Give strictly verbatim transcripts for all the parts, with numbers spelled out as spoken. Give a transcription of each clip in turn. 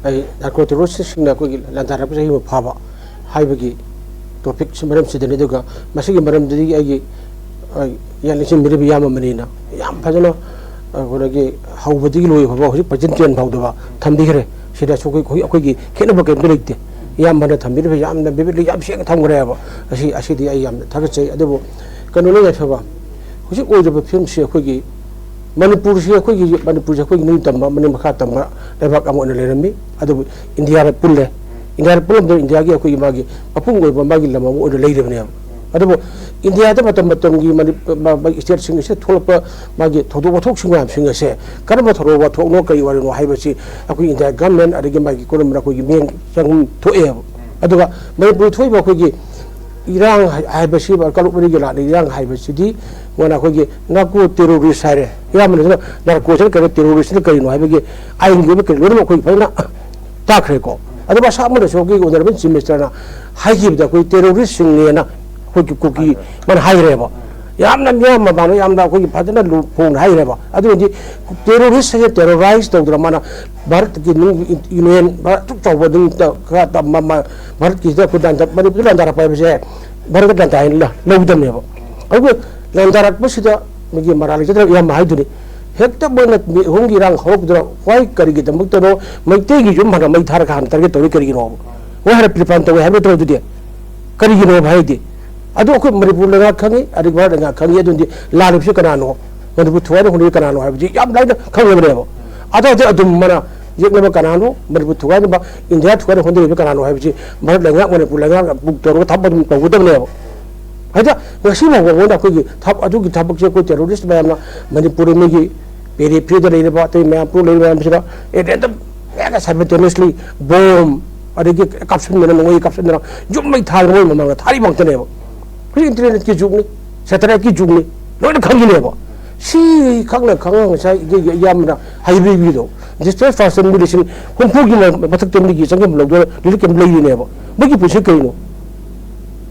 ꯑꯩ ꯅꯥꯔꯀꯣ ꯇꯦꯔꯣꯔꯤꯁꯁꯤꯡꯅ ꯑꯩꯈꯣꯏꯒꯤ ꯂꯥꯟꯗꯥꯔꯛꯄ ꯆꯍꯤ ꯑꯃ ꯐꯥꯕ ꯍꯥꯏꯕꯒꯤ ꯇꯣꯄꯤꯛꯁꯤ ꯃꯔꯝꯁꯤꯗꯅꯤ꯫ ꯑꯗꯨꯒ ꯃꯁꯤꯒꯤ ꯃꯔꯝꯗꯗꯤ ꯑꯩꯒꯤ, ꯑ, ꯌꯥ ꯂꯤꯡꯁꯤꯟꯕꯤꯔꯤꯕ ꯏꯌꯥꯝꯕ ꯃꯅꯤꯅ ꯌꯥꯝ ꯐꯖꯅ, ꯑ, ꯑꯩꯈꯣꯏꯒꯤ ꯍꯧꯕꯗꯒꯤ ꯂꯣꯏꯕ ꯐꯥꯎꯕ ꯍꯧꯖꯤꯛ ꯄ꯭ꯔꯖꯦꯟ ꯇꯦꯟ ꯐꯥꯎꯗꯕ ꯊꯝꯕꯤꯈ꯭ꯔꯦ꯫ ꯁꯤꯗꯁꯨ ꯑꯩꯈꯣꯏ, ꯑꯩꯈꯣꯏ, ꯑꯩꯈꯣꯏꯒꯤ ꯈꯦꯠꯅꯕ ꯀꯔꯤꯝꯇ ꯂꯩꯇꯦ꯫ ꯏꯌꯥꯝꯕꯅ ꯊꯝꯕꯤꯔꯤꯕ ꯌꯥꯝꯅ ꯕꯤꯕꯤꯠꯂꯤ ꯌꯥꯝ ꯁꯦꯡꯅ ꯊꯝꯈ꯭ꯔꯦꯕ꯫ ꯑꯁꯤ, ꯑꯁꯤꯗꯤ ꯑꯩ ꯌꯥꯝꯅ ꯊꯥꯒꯠꯆꯩ꯫ ꯑꯗꯨꯕꯨ ꯀꯩꯅꯣꯅ ꯌꯥꯏꯐꯕ, ꯍꯧꯖꯤꯛ ꯑꯣꯏꯔꯤꯕ ꯐꯤꯕꯝꯁꯤ ꯑꯩꯈꯣꯏꯒꯤ ꯃꯅꯤꯄꯨꯔꯁꯤ, ꯑꯩꯈꯣꯏꯒꯤ ꯃꯅꯤꯄꯨꯔꯁꯤ ꯑꯩꯈꯣꯏꯒꯤ ꯅꯤꯡꯇꯝꯕ, ꯃꯅꯤꯡ ꯃꯈꯥ ꯇꯝꯕ ꯂꯩꯕꯥꯛ ꯑꯃ ꯑꯣꯏꯅ ꯂꯩꯔꯝꯃꯤ꯫ ꯑꯗꯨꯕꯨ ꯏꯟꯗꯤꯌꯥꯗ ꯄꯨꯜꯂꯦ꯫ ꯏꯟꯗꯤꯌꯥꯗ ꯄꯨꯜꯂꯝꯗ ꯏꯟꯗꯤꯌꯥꯒꯤ ꯑꯩꯈꯣꯏꯒꯤ ꯃꯥꯒꯤ ꯃꯄꯨꯡ ꯑꯣꯏꯕ ꯃꯥꯒꯤ ꯂꯝ ꯑꯃ ꯑꯣꯏꯅ ꯂꯩꯔꯕꯅꯦꯕ꯫ ꯑꯗꯨꯕꯨ ꯏꯟꯗꯤꯌꯥꯗ ꯃꯇꯝ ꯃꯇꯝꯒꯤ ꯃꯅꯤ-, ꯃ-, ꯃ-, ꯏꯁꯇꯦꯠꯁꯤꯡ ꯑꯁꯤꯗ ꯊꯣꯛꯂꯛꯄ ꯃꯥꯒꯤ ꯊꯧꯗꯣꯛ ꯋꯥꯊꯣꯛꯁꯤꯡ ꯃꯌꯥꯝꯁꯤꯡ ꯑꯁꯦ ꯀꯔꯝꯕ ꯊꯧꯗꯣꯛ ꯋꯥꯊꯣꯛꯅꯣ, ꯀꯔꯤ ꯋꯥꯔꯤꯅꯣ ꯍꯥꯏꯕꯁꯤ ꯑꯩꯈꯣꯏ ꯏꯟꯗꯤꯌꯥ ꯒꯃꯦꯟ ꯑꯗꯒꯤ ꯃꯥꯒꯤ ꯀꯣꯅꯨꯡ ꯑꯩꯈꯣꯏꯒꯤ ꯃꯤꯠꯌꯦꯡ ꯆꯪꯐꯝ ꯊꯣꯛꯑꯦꯕ꯫ ꯑꯗꯨꯒ ꯃꯅꯤꯄꯨꯔꯗ ꯊꯣꯛꯏꯕ ꯑꯩꯈꯣꯏꯒꯤ ꯏꯔꯥꯡ ꯍꯥꯏ-, ꯍꯥꯏꯕꯁꯤ, ꯀꯥꯡꯂꯨꯞ ꯑꯅꯤꯒꯤ ꯂꯥꯟꯗ ꯏꯔꯥꯡ ꯍꯥꯏꯕꯁꯤꯗꯤ ꯃꯣꯏꯅ ꯑꯩꯈꯣꯏꯒꯤ ꯅꯥꯔꯀꯣ ꯇꯦꯔꯣꯔꯤꯁ ꯍꯥꯏꯔꯦ꯫ ꯏꯌꯥꯝꯕꯅ ꯅꯥꯔꯀꯣꯁꯤꯅ ꯀꯔꯤꯅꯣ, ꯇꯦꯔꯣꯔꯤꯁꯅ ꯀꯔꯤꯅꯣ ꯍꯥꯏꯕꯒꯤ ꯑꯥꯏꯟꯒꯤ ꯑꯣꯏꯕ ꯀꯔꯤ ꯂꯣꯏꯅꯃꯛ ꯑꯩꯈꯣꯏ ꯐꯖꯅ ꯇꯥꯛꯈ꯭ꯔꯦꯀꯣ꯫ ꯑꯗꯨꯒ ꯑꯁꯥꯝ ꯑꯃꯗꯁꯨ ꯑꯩꯈꯣꯏꯒꯤ ꯑꯣꯅꯔꯦꯕꯜ ꯆꯤꯐ ꯃꯤꯅꯤꯁꯇꯔꯅ ꯍꯥꯏꯈꯤꯕꯗ ꯑꯩꯈꯣꯏ ꯇꯦꯔꯣꯔꯤꯁꯁꯤꯡꯅꯦꯅ ꯑꯩꯈꯣꯏꯒꯤ ꯀꯨꯀꯤ ꯃꯥꯅ ꯍꯥꯏꯈ꯭ꯔꯦꯕ꯫ ꯌꯥꯝꯅ ꯃꯤꯌꯥꯝ ꯃꯃꯥꯡꯗ ꯌꯥꯝꯅ ꯑꯩꯈꯣꯏꯒꯤ ꯐꯖꯅ ꯂꯨ-, ꯐꯣꯡꯅ ꯍꯥꯏꯈ꯭ꯔꯦꯕ꯫ ꯑꯗꯨꯅꯗꯤ ꯇꯦꯔꯣꯔꯤꯁ ꯍꯥꯏꯁꯦ ꯇꯦꯔꯣꯔꯥꯏꯁ ꯇꯧꯗꯅ ꯃꯥꯅ ꯚꯥꯔꯠꯀꯤ ꯅꯨꯡ ꯌꯨꯅꯤꯌꯟ, ꯚꯥꯔꯠ ꯑꯆꯧꯕ ꯅꯨꯡ ꯈꯔ ꯇ-, ꯃ-, ꯃ-, ꯚꯥꯔꯠꯀꯤꯁꯤꯗ ꯑꯩꯈꯣꯏ ꯂꯥꯟꯗ-, ꯃꯅꯤꯄꯨꯔꯗ ꯂꯥꯟꯗꯥꯔꯛꯄ ꯍꯥꯏꯕꯁꯦ ꯚꯥꯔꯠꯇ ꯂꯥꯟꯗꯥ ꯍꯥꯏꯅ ꯂ-, ꯂꯧꯒꯗꯕꯅꯦꯕ꯫ ꯑꯗꯨꯒ ꯂꯥꯟꯗꯥꯔꯛꯄꯁꯤꯗ ꯃꯤꯒꯤ ꯃꯔꯥꯜ ꯂꯩꯖꯗ꯭ꯔꯕ ꯏꯌꯥꯝꯕ ꯍꯥꯏꯗꯨꯅꯤ꯫ ꯍꯦꯛꯇ ꯃꯣꯏꯅ ꯃꯤ ꯑꯍꯨꯝꯒꯤ ꯏꯔꯥꯡ ꯍꯧꯔꯛꯄꯗꯨꯗ ꯋꯥꯏ ꯀꯔꯤꯒꯤꯗꯃꯛꯇꯅꯣ ꯃꯩꯇꯩꯒꯤ ꯌꯨꯝ ꯍꯥꯟꯅ ꯃꯩ ꯊꯥꯔꯒ ꯍꯥꯟꯅ ꯇꯥꯔꯒꯦꯠ ꯇꯧꯔꯤ ꯀꯔꯤꯒꯤꯅꯣꯕ? ꯃꯣꯏ ꯍꯥꯟꯅ ꯄ꯭ꯔꯤꯄ꯭ꯂꯥꯟ ꯇꯧꯋꯦ ꯍꯥꯏꯕ ꯅꯠꯇ꯭ꯔꯣ ꯑꯗꯨꯗꯤ? ꯀꯔꯤꯒꯤꯅꯣꯕ ꯍꯥꯏꯗꯤ? ꯑꯗꯨ ꯑꯩꯈꯣꯏ ꯃꯅꯤꯄꯨꯔ ꯂꯩꯉꯥꯛ ꯈꯪꯉꯤ, ꯑꯗꯒꯤ ꯚꯥꯔꯠ ꯂꯩꯉꯥꯛ ꯈꯪꯉꯤ꯫ ꯑꯗꯨꯗꯤ ꯂꯥꯜꯂꯤꯕꯁꯤ ꯀꯅꯥꯅꯣ? ꯃꯅꯤꯄꯨꯔ ꯊꯨꯒꯥꯏꯅ ꯍꯣꯠꯅꯔꯤ ꯀꯅꯥꯅꯣ ꯍꯥꯏꯕꯁꯤ ꯌꯥꯝ ꯂꯥꯏꯅ ꯈꯪꯉꯕꯅꯦꯕ꯫ ꯑꯗꯨ ꯍꯧꯖꯤꯛ ꯑꯗꯨꯝ ꯃꯅ ꯌꯦꯛꯅꯕ ꯀꯅꯥꯅꯣ? ꯃꯅꯤꯄꯨꯔ ꯊꯨꯒꯥꯏꯅꯕ, ꯏꯟꯗꯤꯌꯥ ꯊꯨꯒꯥꯏꯅꯕ ꯍꯣꯠꯅꯔꯤꯕ ꯀꯅꯥꯅꯣ ꯍꯥꯏꯕꯁꯤ ꯚꯥꯔꯠ ꯂꯩꯉꯥꯛ, ꯃꯅꯤꯄꯨꯔ ꯂꯩꯉꯥꯛꯅ ꯕꯨꯛ ꯇꯧꯔꯒ ꯊꯕꯛ ꯑꯗꯨꯝ ꯇꯧꯒꯗꯕꯅꯦꯕ꯫ ꯍꯥꯏꯗꯤ ꯉꯁꯤ ꯐꯥꯎꯕ ꯃꯣꯏꯅ ꯑꯩꯈꯣꯏꯒꯤ ꯊꯕ-, ꯑꯗꯨꯒꯤ ꯊꯕꯛꯁꯦ ꯑꯩꯈꯣꯏ ꯇꯦꯔꯣꯔꯤꯁ ꯃꯌꯥꯝꯅ ꯃꯅꯤꯄꯨꯔ ꯃꯤꯒꯤ ꯄꯦꯔꯤꯐꯦꯔꯤꯗ ꯂꯩꯔꯤꯕ ꯑꯇꯩ ꯃꯌꯥꯝ ꯄꯨꯂꯞ ꯂꯩꯔꯤꯕ ꯃꯌꯥꯝꯁꯤꯗ ꯑꯦ ꯔꯦꯟꯗꯝ ꯍꯦꯛꯇ ꯁꯥꯏꯃꯜꯇꯦꯅꯤꯌꯁꯂꯤ ꯕꯣꯝ ꯑꯗꯒꯤ ꯀꯥꯞꯁꯤꯟꯗꯅ, ꯅꯣꯡꯃꯩ ꯀꯥꯞꯁꯤꯟꯗꯅ ꯌꯨꯝ ꯃꯩ ꯊꯥꯗꯅ ꯃꯣꯏ ꯃꯃꯥꯡꯗ ꯊꯥꯔꯤꯕ ꯉꯥꯛꯇꯅꯦꯕ꯫ ꯍꯧꯖꯤꯛ ꯏꯟꯇꯔꯅꯦꯠꯀꯤ ꯖꯨꯒꯅꯤ, ꯁꯦꯇꯦꯂꯥꯏꯠꯀꯤ ꯖꯨꯒꯅꯤ, ꯂꯣꯏꯅ ꯈꯪꯉꯤꯅꯦꯕ꯫ ꯁꯤ ꯈꯪꯅ ꯈꯪꯅ ꯉꯁꯥꯏ ꯏꯌꯥꯝꯕꯅ ꯍꯥꯏꯕꯤꯕꯗꯣ, ꯗꯤꯁꯄ꯭ꯂꯦꯁ ꯄꯥꯔꯁꯟ ꯃꯤ ꯂꯤꯁꯤꯡ ꯍꯨꯝꯐꯨꯒꯤ ꯃꯊꯛꯇ ꯃꯤꯒꯤ ꯆꯪꯐꯝ ꯂꯧꯗꯨꯅ ꯂꯤꯔꯤꯛ ꯑꯃ ꯂꯩꯔꯤꯅꯦꯕ꯫ ꯃꯣꯏꯒꯤ ꯄꯨꯟꯁꯤ ꯀꯩꯅꯣ?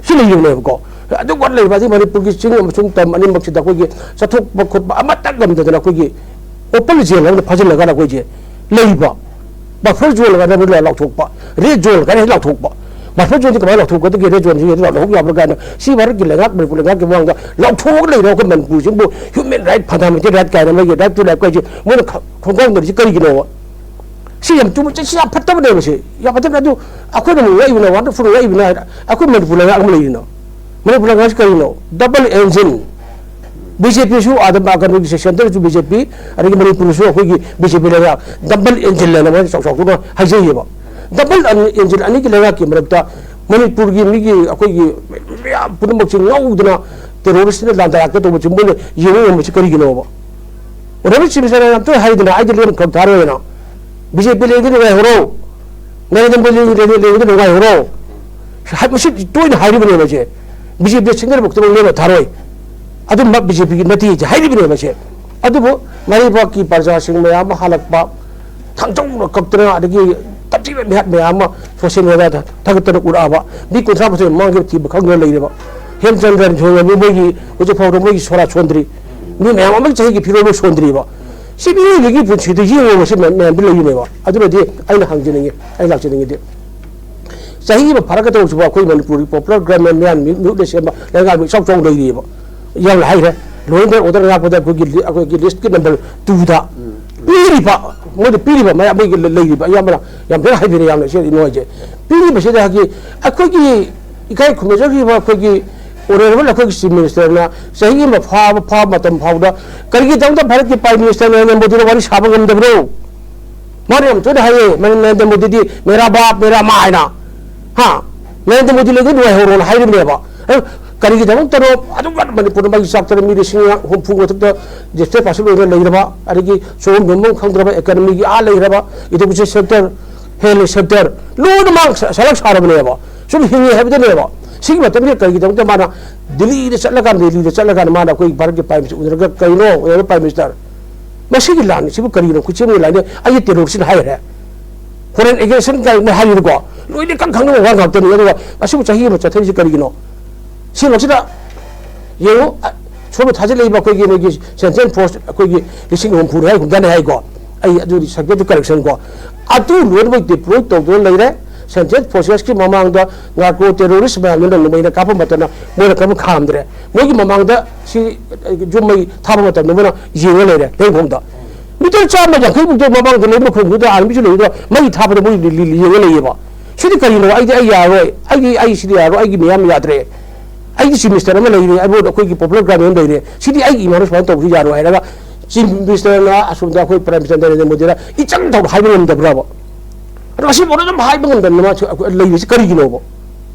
ꯁꯤ ꯂꯩꯔꯤꯕꯅꯦꯕꯀꯣ꯫ ꯑꯗꯨꯒ ꯂꯩꯕ ꯑꯁꯤ ꯃꯅꯤꯄꯨꯔꯒꯤ ꯆꯤꯡ ꯑꯃꯁꯨꯡ ꯇꯝ ꯑꯅꯤꯃꯛꯁꯤꯗ ꯑꯩꯈꯣꯏꯒꯤ ꯆꯠꯊꯣꯛꯄ ꯈꯣꯠꯄ ꯑꯃꯠꯇ ꯉꯝꯗꯗꯅ ꯑꯩꯈꯣꯏꯒꯤ ꯑꯣꯄꯟ ꯖꯦꯜ ꯑꯃꯗ ꯐꯥꯖꯤꯜꯂꯒ ꯑꯩꯈꯣꯏꯁꯦ ꯂꯩꯕ꯫ ꯕꯐꯔ ꯖꯣꯟ ꯀꯥꯏꯅ ꯂꯥꯎꯊꯣꯛꯄ, ꯔꯦꯗ ꯖꯣꯟ ꯀꯥꯏꯅ ꯍꯦꯛ ꯂꯥꯎꯊꯣꯛꯄ꯫ ꯕꯐꯔ ꯖꯣꯟꯁꯤ ꯀꯃꯥꯏꯅ ꯂꯥꯎꯊꯣꯛꯀꯗꯒꯦ? ꯔꯦꯗ ꯖꯣꯟꯁꯤ ꯍꯦꯛ ꯂꯥꯎꯊꯣꯛ ꯌꯥꯕ꯭ꯔꯥ ꯀꯥꯏꯅ ꯁꯤ ꯚꯥꯔꯠꯀꯤ ꯂꯩꯉꯥꯛ, ꯃꯅꯤꯄꯨꯔ ꯂꯩꯉꯥꯛꯀꯤ ꯃꯃꯥꯡꯗ ꯂꯥꯎꯊꯣꯛꯑꯒ ꯂꯩꯔꯦ꯫ ꯑꯩꯈꯣꯏ ꯃꯅꯤꯄꯨꯔꯁꯤꯕꯨ ꯍ꯭ꯌꯨꯃꯦꯟ ꯔꯥꯏꯠ, ꯐꯟꯗꯥꯃꯦꯟꯇꯦꯜ ꯔꯥꯏꯠ ꯀꯥꯏꯅ ꯃꯣꯏꯒꯤ ꯔꯥꯏꯠ ꯇꯨ ꯂꯥꯏꯐ ꯀꯥꯏꯁꯦ ꯃꯣꯏꯅ ꯈ-, ꯈꯣꯡꯒꯥꯎꯅꯔꯤꯁꯤ ꯀꯔꯤꯒꯤꯅꯣꯕ? ꯁꯤ ꯌꯥꯝ ꯆꯨꯝꯕ, ꯁꯤ ꯌꯥꯝ ꯐꯠꯇꯕꯅꯦꯕ꯫ ꯁꯤ ꯌꯥꯝ ꯐꯠꯇꯕꯅꯦ꯫ ꯑꯗꯨ ꯑꯩꯈꯣꯏꯅ ꯑꯃꯨꯛ ꯉꯛꯏꯕꯅ, ꯋꯥꯟꯗꯔꯐꯨꯜ ꯉꯛꯏꯕꯅ ꯍꯥꯏꯔ ꯑꯩꯈꯣꯏ ꯃꯅꯤꯄꯨꯔ ꯂꯩꯉꯥꯛ ꯑꯃ ꯂꯩꯔꯤꯅꯣ? ꯃꯅꯤꯄꯨꯔ ꯂꯩꯉꯥꯛꯁꯤ ꯀꯔꯤꯅꯣ? ꯗꯕꯜ ꯑꯦꯟꯖꯤꯟ꯫ ꯕꯤ ꯖꯦ ꯄꯤꯁꯨ ꯑꯥꯗ ꯃꯥ-, ꯀꯩꯅꯣꯒꯤ ꯁꯦꯟꯇꯔꯁꯨ ꯕꯤ ꯖꯦ ꯄꯤ, ꯑꯗꯒꯤ ꯃꯅꯤꯄꯨꯔꯁꯨ ꯑꯩꯈꯣꯏꯒꯤ ꯕꯤ ꯖꯦ ꯄꯤ ꯂꯩꯉꯥꯛ꯫ ꯗꯕꯜ ꯑꯦꯟꯖꯤꯟ ꯍꯥꯏꯅ ꯃꯣꯏꯅ ꯆꯥꯎ ꯆꯥꯎꯊꯣꯛꯅ ꯍꯥꯏꯖꯩꯌꯦꯕ꯫ ꯗꯕꯜ ꯑꯦꯟ-, ꯑꯦꯟꯖꯤꯟ ꯑꯅꯤꯒꯤ ꯂꯩꯉꯥꯛꯀꯤ ꯃꯔꯛꯇ ꯃꯅꯤꯄꯨꯔꯒꯤ ꯃꯤꯒꯤ, ꯑꯩꯈꯣꯏꯒꯤ ꯃꯌꯥꯝ ꯄꯨꯝꯅꯃꯛꯁꯤ ꯉꯧꯗꯅ ꯇꯦꯔꯣꯔꯤꯁꯅ ꯂꯥꯟꯗꯥ ꯌꯥꯛꯇ ꯇꯧꯕꯁꯤ ꯃꯣꯏꯅ ꯌꯦꯡꯕ ꯉꯝꯕꯁꯤ ꯀꯔꯤꯒꯤꯅꯣꯕ? ꯔꯃꯦꯁ ꯆꯤꯅꯤꯁꯅ ꯌꯥꯝ ꯇꯣꯏꯅ ꯍꯥꯏꯗꯅ, "ꯑꯩꯗꯤ ꯂꯦꯝ ꯈꯛ ꯊꯥꯔꯣꯏꯅ, ꯕꯤ ꯖꯦ ꯄꯤ ꯂꯩꯔꯗꯤ ꯅꯨꯡꯉꯥꯏꯍꯧꯔꯣ, ꯅꯔꯦꯟꯗ꯭ꯔ ꯃꯣꯗꯤ ꯂꯩꯔꯗꯤ ꯅꯨꯡꯉꯥꯏꯍꯧꯔꯣ"꯫ ꯍꯥꯏ-, ꯃꯁꯤ ꯇꯣꯏꯅ ꯍꯥꯏꯔꯤꯕꯅꯦꯕ ꯁꯦ꯫ ꯕꯤ ꯖꯦ ꯄꯤ ꯁꯤꯡꯒꯔ ꯃꯛꯇꯃꯛ ꯂꯦꯝꯅ ꯊꯥꯔꯣꯏ꯫ ꯑꯗꯨꯝꯕ ꯕꯤ ꯖꯦ ꯄꯤꯒꯤ ꯅꯠꯇꯦ ꯁꯦ ꯍꯥꯏꯔꯤꯕꯅꯦꯕ ꯁꯦ꯫ ꯑꯗꯨꯕꯨ ꯃꯔꯩꯕꯥꯛꯀꯤ ꯄ꯭ꯔꯖꯥꯁꯤꯡ ꯃꯌꯥꯝ ꯑꯃ ꯍꯜꯂꯛꯄ, ꯊꯥꯡꯖꯧꯅ ꯀꯞꯇꯅ, ꯑꯗꯒꯤ ꯇꯞꯊꯤꯕ ꯃꯤꯍꯥꯠ ꯃꯌꯥꯝ ꯑꯃ ꯁꯣꯁꯤꯌꯦꯜ ꯃꯦꯗꯤꯌꯥꯗ ꯊꯥꯒꯠꯇꯅ ꯎꯔꯛꯑꯕ, ꯃꯤ ꯀꯨꯟꯊ꯭ꯔꯥ ꯃꯊꯣꯏ ꯃꯃꯥꯡꯒꯤ ꯊꯤꯕ ꯈꯪꯗꯅ ꯂꯩꯔꯕ, ꯍꯦꯝꯆꯟꯗ꯭ꯔ ꯁꯣꯏꯕꯝ ꯃꯣꯏꯒꯤ ꯍꯧꯖꯤꯛ ꯐꯥꯎꯕꯗ ꯃꯣꯏꯒꯤ ꯁꯣꯔꯥ ꯁꯣꯟꯗ꯭ꯔꯤ꯫ ꯃꯤ ꯃꯌꯥꯝ ꯑꯃꯒꯤ ꯆꯍꯤꯒꯤ ꯐꯤꯔꯣꯜ ꯂꯣꯏ ꯁꯣꯟꯗ꯭ꯔꯤꯕ꯫ ꯁꯤ ꯃꯤꯑꯣꯏꯕꯒꯤ ꯄꯨꯟꯁꯤꯗ ꯌꯦꯡꯉꯨꯕ ꯁꯤ ꯃꯌꯥꯝ, ꯃꯌꯥꯝꯗꯤ ꯂꯩꯔꯤꯅꯦꯕ꯫ ꯑꯗꯨꯅꯗꯤ ꯑꯩꯅ ꯍꯪꯖꯅꯤꯡꯉꯤ, ꯑꯩ ꯂꯥꯛꯆꯅꯤꯡꯉꯤꯗꯤ, ꯆꯍꯤ ꯑꯃ ꯐꯥꯔꯛꯀꯗꯧꯕꯁꯤꯕꯨ ꯑꯩꯈꯣꯏ ꯃꯅꯤꯄꯨꯔꯒꯤ ꯄꯣꯄꯨꯂꯔ ꯒ꯭ꯔꯥꯃꯤꯟ ꯃꯌꯥꯝ ꯃꯤꯍꯨꯠꯅ ꯁꯦꯝꯕ ꯂꯩꯉꯥꯛ ꯏꯆꯥꯎ ꯆꯥꯎꯅ ꯂꯩꯔꯤꯑꯕ꯫ ꯌꯥꯝꯅ ꯍꯥꯏꯈ꯭ꯔꯦ, ꯂꯣꯏꯅ ꯑꯣꯔꯗꯔ ꯉꯥꯛꯄꯗ ꯑꯩꯈꯣꯏꯒꯤ ꯂꯤ-, ꯑꯩꯈꯣꯏꯒꯤ ꯂꯤꯁꯀꯤ ꯅꯝꯕꯔ ꯇꯨꯗ ꯄꯤꯔꯤꯕ, ꯃꯣꯏꯗ ꯄꯤꯔꯤꯕ ꯃꯌꯥꯝ ꯑꯩꯈꯣꯏꯒꯤ ꯂꯩ-, ꯂꯩꯔꯤꯕ ꯑꯌꯥꯝꯕꯅ ꯌꯥꯝ ꯐꯖꯅ ꯍꯥꯏꯕꯤꯔꯦ, ꯌꯥꯝꯅ ꯏꯆꯦ ꯅꯨꯡꯉꯥꯏꯖꯩ꯫ ꯄꯤꯔꯤꯕꯁꯤꯗ ꯑꯩꯈꯣꯏꯒꯤ ꯏꯀꯥꯏ ꯈꯨꯝꯅꯖꯈꯤꯕ ꯑꯩꯈꯣꯏꯒꯤ ꯑꯣꯅꯔꯦꯕꯜ ꯑꯩꯈꯣꯏꯒꯤ ꯆꯤꯐ ꯃꯤꯅꯤꯁꯇꯔꯅ ꯆꯍꯤ ꯑꯃ ꯐꯥꯕ, ꯐꯥꯕ ꯃꯇꯝ ꯐꯥꯎꯕꯗ ꯀꯔꯤꯒꯤꯗꯃꯛꯇ ꯚꯥꯔꯠꯀꯤ ꯄ꯭ꯔꯥꯏꯝ ꯃꯤꯅꯤꯁꯇꯔ ꯅꯔꯦꯟꯗ꯭ꯔ ꯃꯣꯗꯤꯅ ꯋꯥꯔꯤ ꯁꯥꯕ ꯉꯝꯗꯕꯅꯣ? ꯃꯥꯅ ꯌꯥꯝ ꯇꯣꯏꯅ ꯍꯥꯏꯌꯦ, ꯃꯔꯝ ꯅꯔꯦꯟꯗ꯭ꯔ ꯃꯣꯗꯤꯗꯤ "ꯃꯦꯔꯥ ꯕꯥꯞ, ꯃꯦꯔꯥ ꯃꯥ" ꯍꯥꯏꯅ꯫ ꯍꯥ? ꯅꯔꯦꯟꯗ꯭ꯔ ꯃꯣꯗꯤ ꯂꯩꯗꯤ ꯅꯨꯡꯉꯥꯏꯍꯧꯔꯣꯅ ꯍꯥꯏꯔꯤꯕꯅꯦꯕ꯫ ꯑꯗꯨ ꯀꯔꯤꯒꯤꯗꯃꯛꯇꯅꯣ ꯑꯗꯨꯛ ꯌꯥꯝꯅ ꯃꯅꯤꯄꯨꯔꯗ ꯃꯩ ꯆꯥꯛꯇꯅ ꯃꯤ ꯂꯤꯁꯤꯡ ꯍꯨꯝꯐꯨ ꯃꯊꯛꯇ ꯗꯤꯁꯄ꯭ꯂꯦꯁ ꯄꯥꯔꯁꯟ ꯑꯣꯏꯅ ꯂꯩꯔꯕ, ꯑꯗꯒꯤ ꯆꯥꯐꯝ ꯊꯛꯐꯝ ꯈꯪꯗ꯭ꯔꯕ, ꯏꯀꯅꯃꯤꯒꯤ ꯑꯥ ꯂꯩꯈ꯭ꯔꯕ, ꯏꯗꯨꯀꯦꯁꯟ ꯁꯦꯛꯇꯔ, ꯍꯦꯜꯊ ꯁꯦꯛꯇꯔ ꯂꯣꯏꯅꯃꯛ ꯁ-, ꯁꯂꯛ ꯁꯥꯔꯕꯅꯦꯕ꯫ ꯁꯨꯝ ꯍꯤꯡꯉꯤ ꯍꯥꯏꯕꯗꯅꯦꯕ꯫ ꯁꯤꯒꯤ ꯃꯇꯝꯁꯤꯗ ꯀꯔꯤꯒꯤꯗꯃꯛꯇ ꯃꯥꯅ ꯗꯤꯜꯂꯤꯗ ꯆꯠꯂꯀꯥꯟꯗ, ꯗꯤꯜꯂꯤꯗ ꯆꯠꯂꯀꯥꯟꯗ ꯃꯥꯅ ꯑꯩꯈꯣꯏ ꯚꯥꯔꯠꯀꯤ ꯄ꯭ꯔꯥꯏꯝ ꯃꯤꯅꯤꯁꯇꯔ ꯎꯅꯔꯒ ꯀꯔꯤꯅꯣ ꯑꯣꯏꯔꯕ ꯄ꯭ꯔꯥꯏꯝ ꯃꯤꯅꯤꯁꯇꯔ? ꯃꯁꯤꯒꯤ ꯂꯥꯟ ꯑꯁꯤꯕꯨ ꯀꯔꯤꯒꯤꯅꯣ? ꯈꯨꯠꯁꯦꯝꯒꯤ ꯂꯥꯟꯅꯤ, ꯑꯩꯒꯤ ꯇꯦꯔꯣꯔꯤꯁ꯭ꯠꯅ ꯍꯥꯏꯈ꯭ꯔꯦ꯫ ꯐꯣꯔꯦꯟ ꯑꯦꯒ꯭ꯔꯦꯁꯟ ꯀꯥꯏꯅ ꯍꯥꯏꯔꯤꯕꯀꯣ, ꯂꯣꯏꯅ ꯏꯈꯪ ꯈꯪꯅꯕ ꯋꯥ ꯉꯥꯛꯇꯅꯤ꯫ ꯑꯗꯨꯒ ꯑꯁꯤꯕꯨ ꯆꯍꯤ ꯑꯃ ꯆꯠꯊꯔꯤꯁꯤ ꯀꯔꯤꯒꯤꯅꯣ? ꯁꯤꯃꯛꯁꯤꯗ ꯌꯦꯡꯉꯨ, ꯑ, ꯁꯣꯝꯗ ꯊꯥꯖꯤꯜꯂꯛꯏꯕ ꯑꯩꯈꯣꯏꯒꯤ ꯃꯣꯏꯒꯤ ꯁꯦꯟꯇ꯭ꯔꯦꯜ ꯐꯣꯔꯁ ꯑꯩꯈꯣꯏꯒꯤ ꯂꯤꯁꯤꯡ ꯍꯨꯝꯐꯨ ꯍꯥꯏ, ꯍꯨꯝꯗ꯭ꯔꯥꯅꯤ ꯍꯥꯏꯀꯣ, ꯑꯩ ꯑꯗꯨꯗꯤ subject to correction ꯀꯣ, ꯑꯗꯨ ꯂꯣꯏꯅꯃꯛ deploy ꯇꯧꯗꯨꯅ ꯂꯩꯔꯦ꯫ Central Forces ꯀꯤ ꯃꯃꯥꯡꯗ narco terrorist ꯃꯌꯥꯝꯗꯨꯅ ꯅꯣꯡꯃꯩꯅ ꯀꯥꯞꯄ ꯃꯇꯝꯗ ꯃꯣꯏꯅ ꯀꯔꯝ ꯈꯥꯝꯗ꯭ꯔꯦ? ꯃꯣꯏꯒꯤ ꯃꯃꯥꯡꯗ ꯁꯤ ꯌꯨꯝ ꯃꯩ ꯊꯥꯕ ꯃꯇꯝꯗ ꯃꯣꯏꯅ ꯌꯦꯡꯉ ꯂꯩꯔꯦ ꯂꯦꯡꯈꯣꯡꯗ꯫ Meter ꯆꯥꯝꯃ ꯌꯥꯡꯈꯩ ꯃꯨꯛꯇ ꯃꯃꯥꯡꯗ ꯂꯩꯕ ꯈꯨꯡꯒꯪꯗ army ꯁꯨ ꯂꯩꯕꯗ ꯃꯩ ꯊꯥꯕꯗ ꯃꯣꯏ ꯂꯤ-, ꯂꯤ-, ꯌꯦꯡꯉ ꯂꯩꯌꯦꯕ꯫ ꯁꯤꯗꯤ ꯀꯔꯤꯅꯣ? ꯑꯩꯗꯤ ꯑꯩ ꯌꯥꯔꯣꯏ, ꯑꯩꯗꯤ ꯑꯩ ꯁꯤꯗꯤ ꯌꯥꯔꯣꯏ, ꯑꯩꯒꯤ ꯃꯤꯌꯥꯝ ꯌꯥꯗ꯭ꯔꯦ, ꯑꯩꯒꯤ Chief Minister ꯑꯃ ꯂꯩꯔꯦ, ꯑꯩꯉꯣꯟꯗ ꯑꯩꯈꯣꯏꯒꯤ popular ground ꯑꯃ ꯂꯩꯔꯦ, ꯁꯤꯗꯤ ꯑꯩꯒꯤ ꯏꯃꯥꯅ ꯁꯨꯃꯥꯏꯅ ꯇꯧꯕꯁꯨ ꯌꯥꯔꯣꯏ ꯍꯥꯏꯔꯒ Chief Minister ꯅ ꯑꯁꯣꯝꯗ ꯑꯩꯈꯣꯏ Prime Minister ꯅꯔꯦꯟꯗ꯭ꯔ ꯃꯣꯗꯤꯗ ꯏꯆꯪ ꯇꯧꯅ ꯍꯥꯏꯕ ꯉꯝꯗꯕ꯭ꯔꯕ? ꯑꯗꯣ ꯉꯁꯤꯐꯥꯎꯗ ꯑꯗꯨꯝ ꯍꯥꯏꯕ ꯉꯝꯗꯅ ꯃꯥ ꯂꯩꯔꯤꯁꯤ ꯀꯔꯤꯒꯤꯅꯣꯕ?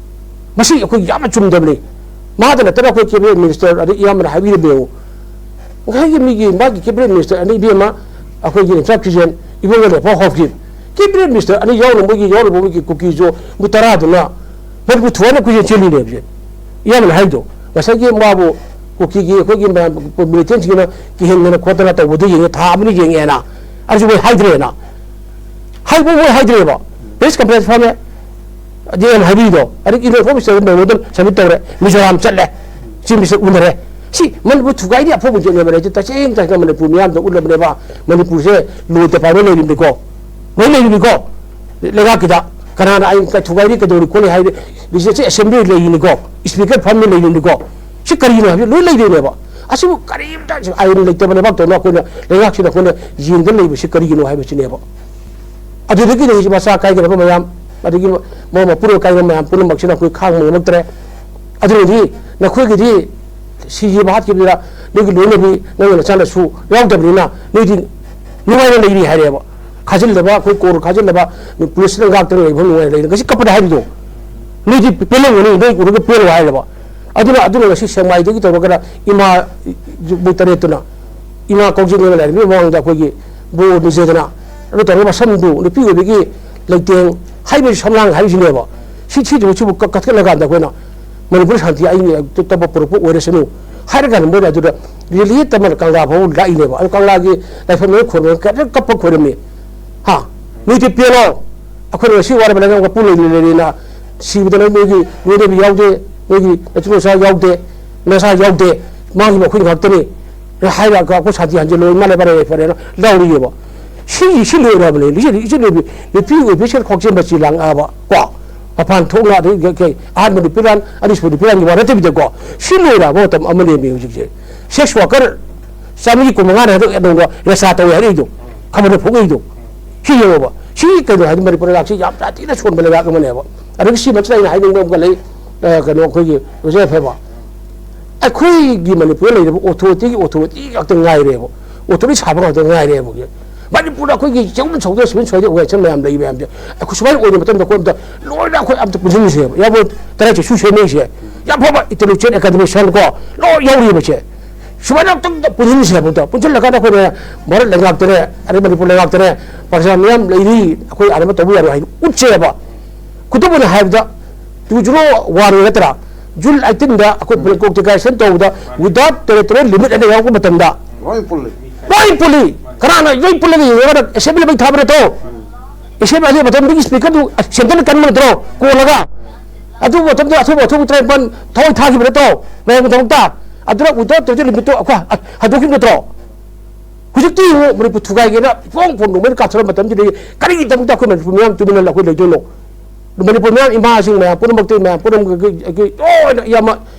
ꯃꯁꯤ ꯑꯩꯈꯣꯏ ꯌꯥꯝꯅ ꯆꯨꯝꯗꯕꯅꯤ꯫ ꯃꯥꯗ ꯅꯠꯇꯅ ꯑꯩꯈꯣꯏ Cabinet Minister ꯑꯗꯩ ꯏꯌꯥꯝꯕꯅ ꯍꯥꯏꯕꯤꯔꯝꯃꯦ ꯌꯦꯡꯉꯨ꯫ ꯉꯁꯥꯏꯒꯤ ꯃꯤꯒꯤ ꯃꯥꯒꯤ Cabinet Minister ꯑꯅꯤ ꯏꯕꯦꯝꯃ, ꯑꯩꯈꯣꯏꯒꯤ ꯏꯟꯆꯥꯔꯖ ꯄ꯭ꯔꯦꯁꯤꯗꯦꯟ ꯏꯕꯣ ꯂꯦꯄꯥ ꯍꯣꯞꯀꯤ Cabinet Minister ꯑꯅꯤ ꯌꯥꯎꯔꯝꯕꯒꯤ, ꯌꯥꯎꯔꯝꯕꯒꯤ ꯀꯨꯀꯤꯁꯨ ꯃꯤ ꯇꯔꯥꯗꯨꯅ ꯃꯅꯤꯄꯨꯔ ꯊꯨꯒꯥꯏꯅ ꯀꯨꯏꯆꯦꯟ ꯆꯦꯜꯂꯤꯅꯦꯕꯁꯦ꯫ ꯏꯌꯥꯝꯕꯅ ꯍꯥꯏꯗꯣ ꯉꯁꯥꯏꯒꯤ ꯃꯥꯕꯨ ꯀꯨꯀꯤꯒꯤ ꯑꯩꯈꯣꯏꯒꯤ ꯃꯌꯥꯝ militantꯁꯤꯡꯅ ꯀꯤꯍꯟꯗꯅ ꯈꯣꯠꯇꯅ ꯇꯧꯕꯗꯨ ꯌꯦꯡꯉꯦ, ꯊꯥ ꯑꯃꯅꯤ ꯌꯦꯡꯉꯦꯅ꯫ ꯑꯗꯨꯁꯨ ꯃꯣꯏ ꯍꯥꯏꯗ꯭ꯔꯦꯅ꯫ ꯍꯥꯏꯕ ꯃꯣꯏ ꯍꯥꯏꯗ꯭ꯔꯦꯕ꯫ Press conference ꯐꯝꯃꯦ꯫ ꯑꯗꯨ ꯌꯥꯝ ꯍꯥꯏꯕꯤꯗꯣ꯫ ꯑꯗꯒꯤ Union Home Minister memorandum submit ꯇꯧꯔꯦ꯫ ꯃꯤꯖꯣꯔꯥꯝ ꯆꯠꯂꯦ꯫ Chief Minister ꯎꯅꯔꯦ꯫ ꯁꯤ ꯃꯅꯤꯄꯨꯔ ꯊꯨꯒꯥꯏꯔꯤ ꯑꯐꯧꯕ ꯖꯦꯅꯦꯔꯦꯜꯁꯦ ꯇꯁꯦꯡ ꯇꯁꯦꯡꯅ ꯃꯅꯤꯄꯨꯔ ꯃꯤꯌꯥꯝꯗ ꯎꯠꯂꯕꯅꯦꯕ꯫ ꯃꯅꯤꯄꯨꯔꯁꯦ law department ꯂꯩꯔꯤꯕꯅꯤꯀꯣ꯫ ꯂꯣꯏ ꯂꯩꯔꯤꯕꯅꯤꯀꯣ꯫ ꯂꯩꯉꯥꯛꯀꯤꯗ꯫ ꯀꯅꯥꯅ ꯑꯩ ꯊꯨꯒꯥꯏꯔꯤ, ꯀꯩꯗꯧꯔꯤ ꯈꯣꯠꯂꯤ ꯍꯥꯏꯔꯗꯤ Legislative Assembly ꯂꯩꯔꯤꯅꯤꯀꯣ꯫ Speaker ꯐꯝꯃꯤ ꯂꯩꯔꯤꯅꯤꯀꯣ꯫ ꯁꯤ ꯀꯔꯤꯅꯣ ꯍꯥꯏꯕ ꯂꯣꯏ ꯂꯩꯔꯤꯅꯦꯕ꯫ ꯑꯁꯤꯕꯨ ꯀꯔꯤꯝꯇ ꯑꯥꯏꯟ ꯂꯩꯇꯕ ꯂꯩꯕꯥꯛꯇꯧꯅ ꯑꯩꯈꯣꯏꯅ ꯂꯩꯉꯥꯛꯁꯤꯗ ꯑꯩꯈꯣꯏꯅ ꯌꯦꯡꯗ ꯂꯩꯕꯁꯤ ꯀꯔꯤꯒꯤꯅꯣ ꯍꯥꯏꯕꯁꯤꯅꯦꯕ꯫ ꯑꯗꯨꯗꯒꯤꯗꯤ ꯍꯧꯖꯤꯛ ꯃꯆꯥ ꯀꯥꯏꯗꯅꯕ ꯃꯌꯥꯝ, ꯑꯗꯒꯤ ꯃ-, ꯃꯄꯨꯔꯣꯏ ꯀꯥꯏꯗꯅꯕ ꯃꯌꯥꯝ ꯄꯨꯝꯅꯃꯛꯁꯤꯅ ꯑꯩꯈꯣꯏ ꯈꯥꯡꯕ ꯉꯝꯃꯛꯇ꯭ꯔꯦ꯫ ꯑꯗꯨꯅꯗꯤ ꯅꯈꯣꯏꯒꯤꯗꯤ ꯁꯤꯈꯤꯕ ꯍꯥꯠꯈꯤꯕꯗꯨꯗ ꯅꯣꯏꯒꯤ ꯂꯣꯏꯅꯕꯤ, ꯅꯪꯒꯤ ꯅꯆꯥꯅꯁꯨ ꯌꯥꯎꯗꯕꯅꯤꯅ ꯅꯣꯏꯗꯤ ꯅꯨꯡꯉꯥꯏꯅ ꯂꯩꯔꯤ ꯍꯥꯏꯔꯦꯕ꯫ ꯈꯥꯖꯤꯜꯂꯕ, ꯑꯩꯈꯣꯏ ꯀꯣꯔ ꯈꯥꯖꯤꯜꯂꯕ, ꯄꯨꯂꯤꯁꯅ ꯉꯥꯛꯇꯅ ꯂꯩꯕ ꯅꯨꯡꯉꯥꯏꯅ ꯂꯩꯔꯤ꯫ ꯉꯁꯤ ꯀꯞꯄꯗ ꯍꯥꯏꯔꯤꯗꯣ, ꯅꯣꯏꯗꯤ ꯄꯦꯜꯂꯝꯒꯅꯤ, ꯅꯣꯏ ꯎꯔꯒ ꯄꯦꯜꯂꯣ ꯍꯥꯏꯔꯦꯕ꯫ ꯑꯗꯨꯅ, ꯑꯗꯨꯅ ꯉꯁꯤ ꯁꯦꯛꯃꯥꯏꯗꯒꯤ ꯇꯧꯔꯒꯅ ꯏꯃꯥ ꯃꯣꯏ ꯇꯔꯦꯠꯇꯨꯅ ꯏꯃꯥ ꯀꯧꯖꯤꯡ ꯑꯦꯝ ꯑꯦꯜ ꯑꯦ ꯃꯤ ꯃꯃꯥꯡꯗ ꯑꯩꯈꯣꯏꯒꯤ ꯕꯣꯔ ꯅꯤꯖꯗꯅ ꯑꯗꯨ ꯇꯧꯔꯒ ꯃꯁꯝꯗꯨ ꯅꯨꯄꯤ ꯑꯣꯏꯕꯒꯤ ꯂꯩꯇꯦꯡ ꯍꯥꯏꯕꯁꯤ ꯁꯝꯂꯥꯡ ꯍꯥꯏꯔꯤꯁꯤꯅꯦꯕ꯫ ꯁꯤ, ꯁꯤꯗꯨ, ꯁꯤꯕꯨ ꯀ-, ꯀꯊꯠꯂꯀꯥꯟꯗ ꯑꯩꯈꯣꯏꯅ ꯃꯅꯤꯄꯨꯔ ꯁꯥꯟꯇꯤ ꯑꯩꯅ ꯇꯞꯄ ꯄꯨꯔꯛꯄ ꯑꯣꯏꯔꯁꯅꯨ ꯍꯥꯏꯔꯀꯥꯟꯗ ꯃꯣꯏꯅ ꯑꯗꯨꯗ rally ꯇꯝꯃꯒ ꯀꯪꯂꯥ ꯐꯥꯎ ꯂꯥꯛꯏꯅꯦꯕ꯫ ꯑꯗꯨ ꯀꯪꯂꯥꯒꯤ ꯂꯥꯏꯐꯝ ꯂꯣꯏ ꯈꯣꯏꯔꯝꯃꯒ ꯀꯞꯄ ꯈꯣꯏꯔꯝꯃꯤ꯫ ꯍꯥ? ꯅꯣꯏꯗꯤ ꯄꯦꯜꯂꯣ꯫ ꯑꯩꯈꯣꯏꯅ ꯉꯁꯤ ꯋꯥꯔꯕ ꯂꯩꯉꯥꯛ ꯃꯄꯨ ꯂꯩꯅ ꯂꯩꯔꯦꯅ ꯁꯤꯕꯗꯅ ꯅꯣꯏꯒꯤ ꯂꯣꯏꯅꯕꯤ ꯌꯥꯎꯗꯦ, ꯅꯣꯏꯒꯤ ꯅꯆꯤꯟ ꯅꯆꯥ ꯌꯥꯎꯗꯦ, ꯅꯆꯥ ꯌꯥꯎꯗꯦ, ꯃꯥꯒꯤ ꯃꯈꯣꯏ ꯉꯥꯛꯇꯅꯤ ꯍꯥꯏꯔꯒ ꯑꯩꯈꯣꯏ ꯁꯥꯟꯇꯤ ꯍꯟꯖꯤꯜꯂꯣ, ꯏꯃꯥ ꯂꯩꯕꯥꯛ ꯂꯩꯔꯦ ꯐꯔꯦꯅ ꯂꯥꯎꯔꯤꯑꯕ꯫ ꯁꯤ, ꯁꯤ ꯂꯣꯏꯔꯕꯅꯦ꯫ ꯏꯆꯦ, ꯏꯆꯦ ꯂꯣꯏꯕꯤ, ꯅꯨꯄꯤ ꯑꯣꯏꯕꯤ ꯁꯦꯜ ꯈꯣꯛꯆꯦꯟꯕꯁꯤ ꯂꯥꯡꯉꯛꯑꯕ ꯀꯣ꯫ ꯃꯄꯥꯟ ꯊꯣꯛꯅ ꯑꯗꯩ ꯀꯩ, ꯀꯩ, ꯑꯍꯥꯟꯕ ꯅꯨꯄꯤꯔꯥꯟ, ꯑꯅꯤꯁꯨꯕ ꯅꯨꯄꯤꯔꯥꯟꯒꯤ ꯋꯥ ꯅꯠꯇꯕꯤꯗꯀꯣ꯫ ꯁꯤ ꯂꯣꯏꯔꯛꯑꯕ ꯃꯇꯝ ꯑꯃꯅꯦꯃꯤ ꯍꯧꯖꯤꯛꯁꯦ꯫ Sex worker ꯆꯥꯝꯃꯔꯤ ꯀꯨꯟꯃꯉꯥꯅ ꯍꯟꯗꯛ ꯅꯣꯡꯃ ꯔꯦꯁꯥ ꯇꯧꯋꯦ ꯍꯥꯏꯔꯛꯏꯗꯣ꯫ ꯈꯕꯔꯗ ꯐꯣꯡꯉꯛꯏꯗꯣ꯫ ꯁꯤ ꯌꯦꯡꯉꯣꯕ꯫ ꯁꯤ ꯀꯩꯅꯣ ꯍꯥꯏꯗꯤ ꯃꯅꯤꯄꯨꯔ ꯂꯩꯕꯥꯛꯁꯤ ꯌꯥꯝ ꯁꯥꯊꯤꯅ ꯁꯣꯟꯕ ꯂꯩꯕꯥꯛ ꯑꯃꯅꯦꯕ꯫ ꯑꯗꯒꯤ ꯁꯤ ꯃꯁꯤꯗ ꯑꯩꯅ ꯍꯥꯏꯅꯤꯡꯕ ꯑꯃꯒ ꯂꯩ, ꯑ, ꯀꯩꯅꯣ ꯑꯩꯈꯣꯏꯒꯤ ꯑꯣꯖꯥ ꯌꯥꯏꯐꯕ꯫ ꯑꯩꯈꯣꯏꯒꯤ ꯃꯅꯤꯄꯨꯔꯗ ꯂꯩꯔꯤꯕ authority ꯒꯤ authority ꯉꯥꯛꯇ ꯉꯥꯏꯔꯦꯕ꯫ Authority ꯁꯥꯕ ꯉꯥꯛꯇ ꯉꯥꯏꯔꯦꯕ ꯍꯧꯖꯤꯛ꯫ ꯃꯅꯤꯄꯨꯔꯗ ꯑꯩꯈꯣꯏꯒꯤ ꯆꯤꯡ ꯁꯧꯗ civil society organization ꯃꯌꯥꯝ ꯂꯩ ꯃꯌꯥꯝꯁꯦ꯫ ꯑꯩꯈꯣꯏ ꯁꯨꯃꯥꯏꯅ ꯑꯣꯏꯕ ꯃꯇꯝꯗ ꯑꯩꯈꯣꯏ ꯑꯝꯇ ꯂꯣꯏꯅ ꯑꯩꯈꯣꯏ ꯑꯝꯇ ꯄꯨꯟꯁꯤꯟꯁꯦꯕ꯫ ꯌꯥꯕꯣ ꯇꯔꯥꯏ ꯆꯠꯁꯨ ꯁꯦꯝꯃꯛꯏꯁꯦ꯫ ꯌꯥꯝ ꯐꯕ intellectual academician ꯀꯣ ꯂꯣꯏ ꯌꯥꯎꯔꯤꯕꯁꯦ꯫ ꯁꯨꯃꯥꯏꯅ ꯑꯝꯇꯪ ꯄꯨꯟꯁꯤꯟꯁꯦꯕ ꯑꯝꯇ꯫ ꯄꯨꯟꯁꯤꯜꯂꯀꯥꯟꯗ ꯑꯩꯈꯣꯏꯅ ꯚꯥꯔꯠ ꯂꯩꯉꯥꯛꯇꯅꯦ, ꯑꯗꯩ ꯃꯅꯤꯄꯨꯔ ꯂꯩꯉꯥꯛꯇꯅꯦ, ꯄ꯭ꯔꯖꯥ ꯃꯤꯌꯥꯝ ꯂꯩꯔꯤ, ꯑꯩꯈꯣꯏ ꯑꯗꯨꯃ ꯇꯧꯕ ꯌꯥꯔꯣꯏ ꯍꯥꯏꯅ ꯎꯠꯁꯦꯕ꯫ ꯈꯨꯗꯝ ꯑꯣꯏꯅ ꯍꯥꯏꯔꯕꯗ, two zero one ꯅꯠꯇ꯭ꯔꯥ? June eighteen ꯗ ꯑꯩꯈꯣꯏ ꯎꯝ꯫ Political declaration ꯇꯧꯕꯗ without territorial limit ꯑꯅ ꯌꯥꯎꯔꯛꯄ ꯃꯇꯝꯗ ꯂꯣꯏ ꯄꯨꯜꯂꯤ꯫ ꯂꯣꯏ ꯄꯨꯜꯂꯤ꯫ ꯀꯅꯥꯅ ꯂꯣꯏ ꯄꯨꯜꯂꯒ ꯌꯦꯡꯉꯒ assembly ꯃꯩ ꯊꯥꯕ ꯅꯠꯇ꯭ꯔꯣ? Assembly ꯑꯗꯨ ꯃꯇꯝꯗꯨꯒꯤ speaker ꯗꯨ centre ꯅ ꯀꯟꯕ ꯅꯠꯇ꯭ꯔꯣ? ꯀꯣꯜꯂꯒ꯫ ꯑꯗꯨ ꯃꯇꯝꯗ ꯑꯊꯧꯕ ꯑꯊꯧꯕ ꯇꯔꯥꯅꯤꯄꯥꯟ ꯊꯋꯥꯏ ꯊꯥꯈꯤꯕ ꯅꯠꯇ꯭ꯔꯣ? ꯃꯌꯥꯝꯒꯤ ꯊꯕꯛꯇ꯫ ꯑꯗꯨꯅ without territorial limit ꯇꯣ ꯑꯩꯈꯣꯏ ꯍꯟꯗꯣꯛꯈꯤꯕ ꯅꯠꯇ꯭ꯔꯣ? ꯍꯧꯖꯤꯛꯇꯤ ꯌꯦꯡꯉꯨ, ꯃꯅꯤꯄꯨꯔ ꯊꯨꯒꯥꯏꯒꯦꯅ ꯏꯐꯣꯡ ꯐꯣꯡ ꯅꯣꯡꯃꯩꯅ ꯀꯥꯞꯊꯣꯔꯛꯄ ꯃꯇꯝꯁꯤꯗ ꯀꯔꯤꯒꯤꯗꯃꯛꯇ ꯑꯩꯈꯣꯏ ꯃꯅꯤꯄꯨꯔ ꯃꯤꯌꯥꯝ ꯇꯨꯃꯤꯟꯅ ꯑꯩꯈꯣꯏ ꯂꯩꯗꯣꯏꯅꯣ? ꯃꯅꯤꯄꯨꯔ ꯃꯤꯌꯥꯝ, ꯏꯃꯥꯁꯤꯡ ꯃꯌꯥꯝ ꯄꯨꯝꯅꯃꯛꯇ, ꯃꯌꯥꯝ ꯄꯨꯝꯅꯃꯛꯀꯤ, ꯑꯩꯈꯣꯏ ꯂꯣꯏꯅ ꯏꯌꯥꯝꯕ,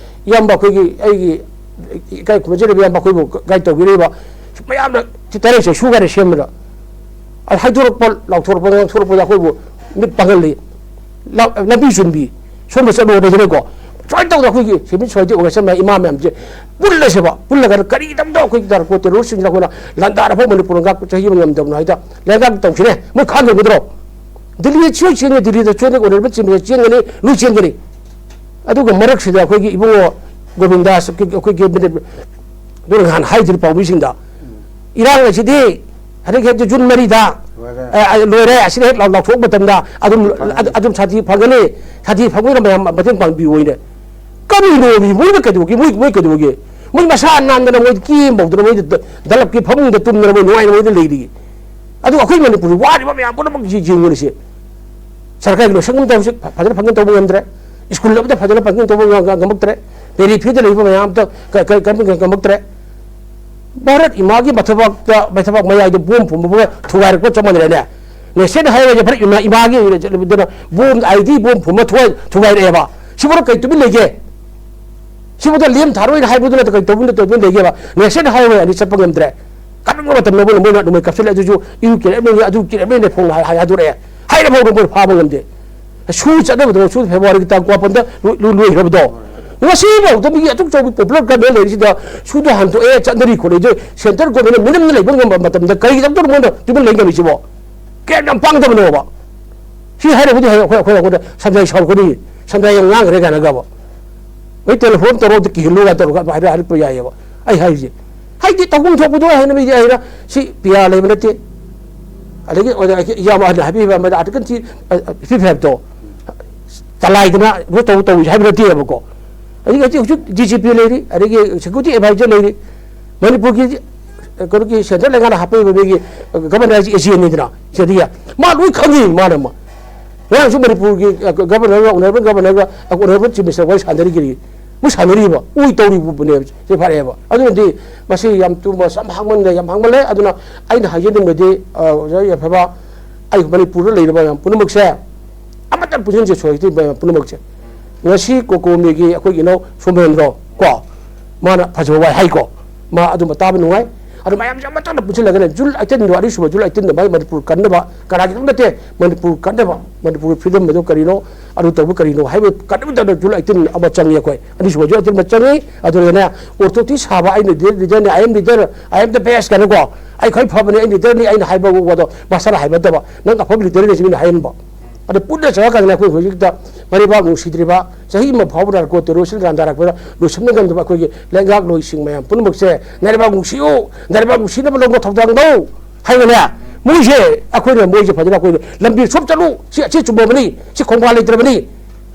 ꯏꯌꯥꯝꯕ ꯑꯩꯈꯣꯏꯒꯤ, ꯑꯩꯒꯤ ꯏꯀꯥꯏ ꯈꯨꯝꯅꯖꯔꯤꯕ ꯏꯌꯥꯝꯕ ꯑꯩꯈꯣꯏꯕꯨ guide ꯇꯧꯕꯤꯔꯤꯕ ꯃꯌꯥꯝꯅ ꯇꯔꯦꯠꯁꯦ ꯁꯨꯒꯥꯏꯔꯦ ꯁꯦꯝꯕꯗ꯫ ꯑꯗ ꯍꯥꯏꯗꯣꯔꯛꯄ, ꯂꯥꯎꯊꯣꯔꯛꯄ, ꯉꯥꯡꯊꯣꯔꯛꯄꯗ ꯑꯩꯈꯣꯏꯕꯨ ꯃꯤꯠ ꯄꯥꯡꯍꯜꯂꯤ꯫ ꯂꯝ-, ꯂꯝꯕꯤ ꯆꯨꯝꯕꯤ, ꯁꯣꯝꯗ ꯆꯠꯂꯣ ꯍꯥꯏꯗꯅꯀꯣ꯫ ꯁꯨꯃꯥꯏꯅ ꯇꯧꯗꯅ ꯑꯩꯈꯣꯏꯒꯤ civil society organization ꯃꯌꯥꯝ, ꯏꯃꯥ ꯃꯌꯥꯝꯁꯦ ꯄꯨꯜꯂꯁꯦꯕ, ꯄꯨꯜꯂꯒ ꯀꯔꯤꯒꯤꯗꯃꯛꯇ ꯑꯩꯈꯣꯏꯒꯤ ꯇꯥꯔꯀꯣ terrorist ꯁꯤꯡꯁꯤꯅ ꯑꯩꯈꯣꯏꯅ ꯂꯥꯟꯗꯥꯔ ꯐꯥꯎ ꯃꯅꯤꯄꯨꯔ ꯉꯥꯛꯄ ꯆꯍꯤ ꯑꯃ ꯉꯝꯗꯕꯅꯣ ꯍꯥꯏꯗ ꯂꯩꯉꯥꯛ ꯇꯧꯁꯤꯅꯦ꯫ ꯃꯣꯏ ꯈꯥꯡꯉꯝꯒꯗ꯭ꯔꯣ? ꯗꯤꯜꯂꯤꯗ ꯁꯣꯏ ꯆꯦꯟꯒꯦ, ꯗꯤꯜꯂꯤꯗ ꯆꯦꯟꯒꯦ, ꯑꯣꯅꯔꯦꯕꯜ ꯆꯤꯐ ꯃꯤꯅꯤꯁꯇꯔ ꯆꯦꯟꯒꯅꯤ, ꯂꯣꯏ ꯆꯦꯟꯒꯅꯤ꯫ ꯑꯗꯨꯒ ꯃꯔꯛꯁꯤꯗ ꯑꯩꯈꯣꯏꯒꯤ ꯏꯕꯨꯡꯉꯣ ꯒꯣꯕꯤꯟꯗꯥꯁ, ꯑꯩꯈꯣꯏꯒꯤ ꯃꯤꯅꯤꯠ-, ꯑꯗꯨꯅ ꯅꯍꯥꯟ ꯍꯥꯏꯗ꯭ꯔꯤ ꯄꯥꯎꯃꯤꯁꯤꯡꯗ, ꯏꯔꯥꯡ ꯑꯁꯤꯗꯤ ꯍꯟꯗꯛ ꯍꯦꯛꯇ ꯖꯨꯟ ꯃꯔꯤꯗ, ꯂꯣꯏꯔꯦ꯫ ꯑꯦ, ꯑꯦ, ꯂꯣꯏꯔꯦ, ꯑꯁꯤꯗ ꯍꯦꯛ ꯂꯥꯎ-, ꯂꯥꯎꯊꯣꯛꯄ ꯃꯇꯝꯗ ꯑꯗꯨꯝ, ꯐꯪꯒꯅꯤ꯫ ꯑꯗꯨ-, ꯑꯗꯨꯝ ꯁꯥꯟꯇꯤ ꯐꯪꯒꯅꯤ, ꯁꯥꯟꯇꯤ ꯐꯪꯕꯅ ꯃꯌꯥꯝ ꯃꯇꯦꯡ ꯄꯥꯡꯕꯤꯌꯨ ꯍꯥꯏꯅ꯫ ꯀꯔꯤꯅꯣ ꯃꯤ, ꯃꯣꯏꯅ ꯀꯩꯗꯧꯒꯦ? ꯃꯣꯏ, ꯃꯣꯏ ꯀꯩꯗꯧꯒꯦ? ꯃꯣꯏ ꯃꯁꯥ ꯅꯥꯟꯗꯅ, ꯃꯣꯏ ꯀꯦꯝ ꯐꯧꯗꯅ, ꯃꯣꯏ ꯗ-, ꯗꯂꯞꯀꯤ ꯐꯃꯨꯡꯗ ꯇꯨꯝꯗꯅ ꯃꯣꯏ ꯅꯨꯡꯉꯥꯏꯅ ꯃꯣꯏꯗ ꯂꯩꯔꯤ꯫ ꯑꯗꯨ ꯑꯩꯈꯣꯏ ꯃꯅꯤꯄꯨꯔꯗ ꯋꯥꯔꯤꯕ ꯃꯌꯥꯝ ꯄꯨꯝꯅꯃꯛ ꯌꯦ-, ꯌꯦꯡꯉꯨꯔꯤꯁꯦ꯫ ꯁꯔꯀꯥꯔꯒꯤ ꯂꯣꯏꯁꯪ ꯑꯃ ꯇꯧꯕꯁꯦ ꯐ-, ꯐꯖꯅ function ꯇꯧꯕ ꯉꯝꯗ꯭ꯔꯦ꯫ ꯁ꯭ꯀꯨꯜ ꯑꯃꯗ ꯐꯖꯅ function ꯇꯧꯕ ꯉ-, ꯉ-, ꯉꯝꯃꯛꯇ꯭ꯔꯦ꯫ ꯄꯦꯔꯤꯐꯦꯔꯤꯗ ꯂꯩꯕ ꯃꯌꯥꯝ ꯑꯝꯇ ꯀ-, ꯀ-, ꯀ-, ꯉꯝꯃꯛꯇ꯭ꯔꯦ꯫ ꯚꯥꯔꯠ ꯏꯃꯥꯒꯤ ꯃꯊꯕꯥꯛꯇ, ꯃꯊꯕꯥꯛ ꯃꯌꯥꯏꯗ ꯕꯣꯝ ꯐꯨꯝꯕꯒ ꯊꯨꯒꯥꯏꯔꯛꯄ ꯆꯞ ꯃꯥꯟꯅꯔꯦꯅꯦ꯫ ꯅꯦꯁꯅꯦꯜ ꯍꯥꯏꯋꯦꯁꯦ ꯚꯥꯔꯠ ꯏꯃꯥ, ꯏꯃꯥꯒꯤ ꯑꯣꯏꯅ ꯆꯠꯂꯕꯗꯨꯅ ꯕꯣꯝ, ꯑꯥꯏ ꯗꯤ ꯕꯣꯝ ꯐꯨꯝꯕ ꯊꯨꯒꯥꯏ-, ꯊꯨꯒꯥꯏꯔꯛꯑꯦꯕ꯫ ꯁꯤꯕꯨ ꯀꯩ ꯇꯨꯃꯤꯟ ꯂꯩꯒꯦ? ꯁꯤꯕꯨꯗ ꯂꯦꯝ ꯊꯥꯔꯣꯏꯅ ꯍꯥꯏꯕꯗꯨ ꯅꯠꯇ ꯀꯩ ꯇꯧꯕ ꯅꯠꯇ ꯇꯨꯃꯤꯟ ꯂꯩꯒꯦꯕ? ꯅꯦꯁꯅꯦꯜ ꯍꯥꯏꯋꯦ ꯑꯅꯤ ꯆꯠꯄ ꯉꯝꯗ꯭ꯔꯦ꯫ ꯀꯔꯝꯕ ꯃꯇꯝꯗ ꯃꯣꯏꯅ, ꯃꯣꯏꯅ ꯑꯗꯨꯃꯥꯏꯅ ꯀꯥꯞꯁꯤꯜꯂꯦ꯫ ꯑꯗꯨꯁꯨ ꯏꯔꯨ ꯀꯦꯔꯦꯞꯅꯦ, ꯑꯗꯨ ꯀꯦꯔꯦꯞꯅꯦ ꯐꯣꯡꯅ ꯍꯥꯏ-, ꯍꯥꯏꯗꯣꯔꯛꯑꯦ꯫ ꯍꯥꯏꯔꯐꯥꯎꯗ ꯃꯣꯏ ꯐꯥꯕ ꯉꯝꯗꯦ꯫ ꯁꯨ ꯆꯠꯅꯕꯗꯣ, ꯁꯨ ꯐꯦꯕ꯭ꯔꯨꯋꯥꯔꯤꯒꯤ ꯇꯥꯡ ꯀꯨꯟꯃꯥꯄꯟꯗ ꯂꯣꯏ-, ꯂꯣꯏ-, ꯂꯣꯏꯈ꯭ꯔꯕꯗꯣ꯫ ꯉꯁꯤꯐꯥꯎꯗ ꯃꯤꯒꯤ ꯑꯗꯨꯛ ꯆꯥꯎꯕ ꯄꯣꯄꯨꯂꯔ ꯒꯚꯔꯟꯃꯦꯟ ꯂꯩꯔꯤꯁꯤꯗ ꯁꯨꯗꯣ ꯍꯟꯗꯣꯛꯑꯦ, ꯆꯠꯅꯔꯤ ꯈꯣꯠꯂꯤ꯫ ꯑꯗꯨ ꯁꯦꯟꯇꯔ ꯒꯚꯔꯟꯃꯦꯟꯅ ꯃꯤꯅꯝꯅ ꯂꯩꯕ ꯉꯝꯕ ꯃꯇꯝꯗ ꯀꯔꯤꯒꯤꯗꯃꯛꯇ ꯃꯣꯏꯅ ꯇꯨꯃꯤꯟ ꯂꯩ ꯉꯝꯃꯤꯁꯤꯕꯣ? ꯀꯌꯥꯝ ꯌꯥꯝ ꯄꯥꯡꯗꯕꯅꯣꯕ? ꯁꯤ ꯍꯥꯏꯔꯕꯨꯗꯤ ꯍꯌꯦꯡ ꯑꯩꯈꯣꯏ, ꯑꯩꯈꯣꯏ, ꯑꯩꯈꯣꯏꯗ ꯁꯟꯖꯥꯏ ꯁꯥꯎꯔꯛꯀꯅꯤ, ꯁꯟꯖꯥꯏ ꯌꯥꯝ ꯉꯥꯡꯈ꯭ꯔꯦ ꯀꯥꯏꯅꯒꯕ꯫ ꯃꯣꯏ ꯇꯦꯂꯤꯐꯣꯟ ꯇꯧꯔꯛꯑꯣ, ꯀꯤꯍꯜꯂꯨ ꯀꯥꯏꯅ ꯇꯧꯔꯒ ꯍꯥꯏꯔ-, ꯍꯥꯏꯔꯛꯄ ꯌꯥꯏꯑꯕ꯫ ꯑꯩ ꯍꯥꯏꯔꯤꯁꯦ꯫ ꯍꯥꯏꯗꯤ ꯇꯧꯐꯝ ꯊꯣꯛꯄꯗꯣ ꯍꯥꯏꯅ ꯃꯤꯗꯤ ꯍꯥꯏꯅ ꯁꯤ ꯄꯤꯌꯥ ꯂꯩꯕ ꯅꯠꯇꯦ꯫ ꯑꯗꯒꯤ ꯑꯣꯖꯥ ꯏꯌꯥꯝꯕ ꯑꯍꯟꯅ ꯍꯥꯏꯕꯤꯕ ꯑꯃꯗ ꯑꯥꯔꯇꯤꯀꯜ ꯊ꯭ꯔꯤ, ꯑ, ꯑ, ꯐꯤꯐ ꯍꯥꯏꯕꯗꯣ ꯆꯂꯥꯏꯗꯅ ꯀꯩꯅꯣ ꯇꯧ-, ꯇꯧꯏ ꯍꯥꯏꯕ ꯅꯠꯇꯦꯕꯀꯣ꯫ ꯑꯗꯒꯤ ꯍꯧꯖꯤꯛ, ꯍꯧꯖꯤꯛ ꯗꯤ ꯖꯤ ꯄꯤ ꯂꯩꯔꯤ, ꯑꯗꯒꯤ ꯁꯦꯀ꯭ꯌꯨꯔꯤꯇꯤ ꯑꯦꯗꯚꯥꯏꯖꯔ ꯂꯩꯔꯤ, ꯃꯅꯤꯄꯨꯔꯒꯤ, ꯑ, ꯀꯩꯅꯣꯒꯤ ꯁꯦꯟꯇ꯭ꯔꯦꯜ ꯂꯩꯉꯥꯛꯅ ꯍꯥꯞꯄꯛꯏꯕ ꯃꯤꯒꯤ, ꯑ, ꯒꯚꯔꯅꯔꯁꯤ ꯑꯦꯖꯦꯟꯅꯤꯗꯅ, ꯁꯤꯗꯤ ꯃꯥ ꯂꯣꯏ ꯈꯪꯉꯤ ꯃꯥꯅ ꯑꯃ꯫ ꯉꯔꯥꯡꯁꯨ ꯃꯅꯤꯄꯨꯔꯒꯤ, ꯑ, ꯒꯚꯔꯅꯔꯒ, ꯑꯣꯅꯔꯦꯕꯜ ꯒꯚꯔꯅꯔꯒ, ꯑ, ꯑꯣꯅꯔꯦꯕꯜ ꯆꯤꯐ ꯃꯤꯅꯤꯁꯇꯔ ꯋꯥꯔꯤ ꯁꯥꯟꯅꯔꯤꯒꯤꯔꯤ꯫ ꯃꯣꯏ ꯁꯥꯟꯅꯔꯤꯕ, ꯎꯏ ꯇꯧꯔꯤꯕꯅꯦꯕ꯫ ꯁꯤ ꯐꯔꯛꯑꯦꯕ꯫ ꯑꯗꯨꯅꯗꯤ ꯃꯁꯤ ꯌꯥꯝ ꯇꯨ ꯃꯁ ꯌꯥꯝ ꯍꯥꯡꯃꯟꯂꯦ, ꯌꯥꯝ ꯍꯥꯡꯃꯜꯂꯦ꯫ ꯑꯗꯨꯅ ꯑꯩꯅ ꯍꯥꯏꯖꯅꯤꯡꯕꯗꯤ, ꯑ, ꯑꯣꯖꯥ ꯌꯥꯏꯐꯕ, ꯑꯩ ꯃꯅꯤꯄꯨꯔꯗ ꯂꯩꯔꯤꯕ ꯃꯌꯥꯝ ꯄꯨꯝꯅꯃꯛꯁꯦ ꯑꯃꯠꯇ ꯄꯨꯟꯁꯤꯟꯁꯦ, ꯁꯣꯁꯥꯏꯇꯤ ꯃꯌꯥꯝ ꯄꯨꯝꯅꯃꯛꯁꯦ꯫ ꯉꯁꯤ ꯀꯣꯀꯣꯃꯤꯒꯤ ꯑꯩꯈꯣꯏꯒꯤ ꯏꯅꯧ ꯁꯣꯃꯦꯟꯗ꯭ꯔꯣ ꯀꯣ, ꯃꯥꯅ ꯐꯖꯕ ꯋꯥꯏ ꯍꯥꯏꯀꯣ, ꯃꯥ ꯑꯗꯨꯝꯕ ꯇꯥꯕ ꯅꯨꯡꯉꯥꯏ꯫ ꯑꯗꯨ ꯃꯌꯥꯝꯁꯦ ꯑꯃꯠꯇ ꯄꯨꯟꯁꯤꯜꯂꯒꯅꯦ, ꯖꯨꯟ ꯑꯩꯠꯇꯤꯟꯗꯣ, ꯑꯅꯤꯁꯨꯕ ꯖꯨꯟ ꯑꯩꯠꯇꯤꯟꯗ ꯃꯥꯏ ꯃꯅꯤꯄꯨꯔ ꯀꯟꯅꯕ, ꯀꯅꯥꯒꯤꯗꯃꯛ ꯅꯠꯇꯦ, ꯃꯅꯤꯄꯨꯔ ꯀꯟꯅꯕ, ꯃꯅꯤꯄꯨꯔꯒꯤ ꯐ꯭ꯔꯤꯗꯝ ꯑꯗꯨ ꯀꯔꯤꯅꯣ, ꯑꯗꯨ ꯇꯧꯕ ꯀꯔꯤꯅꯣ ꯍꯥꯏꯕ ꯀꯟꯅꯕ ꯇꯧꯅ ꯖꯨꯟ ꯑꯩꯠꯇꯤꯟ ꯑꯃ ꯆꯪꯉꯤ ꯑꯩꯈꯣꯏ꯫ ꯑꯅꯤꯁꯨꯕ ꯖꯨꯟ ꯑꯩꯠꯇꯤꯟ ꯑꯃ ꯆꯪꯉꯤ꯫ ꯑꯗꯨꯗꯨꯅ ꯑꯣꯔꯊꯣꯗꯣꯛꯁ ꯁꯥꯕ, "ꯑꯩꯅ ꯂꯤꯗꯔꯅꯤ, I am leader, I am the best" ꯀꯥꯏꯅꯀꯣ, "ꯑꯩ ꯈ꯭ꯋꯥꯏ ꯐꯕꯅꯤ, ꯑꯩ ꯂꯤꯗꯔꯅꯤ, ꯑꯩꯅ ꯍꯥꯏꯕ ꯋꯥꯗꯣ ꯃꯁꯥꯅ ꯍꯥꯏꯕ ꯅꯠꯇꯕ, ꯅꯪ ꯑꯐꯕ ꯂꯤꯗꯔꯅꯤ" ꯁꯤ ꯃꯤꯅ ꯍꯥꯏꯍꯟꯕ꯫ ꯑꯗ ꯄꯨꯟꯅ ꯆꯪꯉꯀꯥꯟꯗ ꯑꯩꯈꯣꯏ ꯍꯧꯖꯤꯛꯇ ꯃꯔꯩꯕꯥꯛ ꯅꯨꯡꯁꯤꯗ꯭ꯔꯤꯕ ꯆꯍꯤ ꯑꯃ ꯐꯥꯎꯕ ꯅꯥꯔꯀꯣ ꯇꯦꯔꯣꯔꯤꯁ ꯂꯥꯟꯗꯥꯔꯛꯄꯗ ꯂꯣꯏꯁꯤꯟꯕ ꯉꯝꯗꯕ ꯑꯩꯈꯣꯏꯒꯤ ꯂꯩꯉꯥꯛꯂꯣꯏꯁꯤꯡ ꯃꯌꯥꯝ ꯄꯨꯝꯅꯃꯛꯁꯦ, "ꯅꯔꯩꯕꯥꯛ ꯅꯨꯡꯁꯤꯌꯨ, ꯅꯔꯩꯕꯥꯛ ꯅꯨꯡꯁꯤꯅꯕ ꯂꯧꯕ ꯊꯧꯗꯥꯡ ꯂꯧ" ꯍꯥꯏꯕꯅꯦ꯫ ꯃꯣꯏꯁꯦ ꯑꯩꯈꯣꯏꯅ, ꯃꯣꯏꯁꯦ ꯐꯖꯅ ꯑꯩꯈꯣꯏꯅ ꯂꯝꯕꯤ ꯁꯣꯝ ꯆꯠꯂꯨ, ꯁꯤ, ꯁꯤ ꯆꯨꯝꯃꯕꯅꯤ, ꯁꯤ ꯈꯣꯡꯕꯥꯜ ꯂꯩꯇ꯭ꯔꯕꯅꯤ,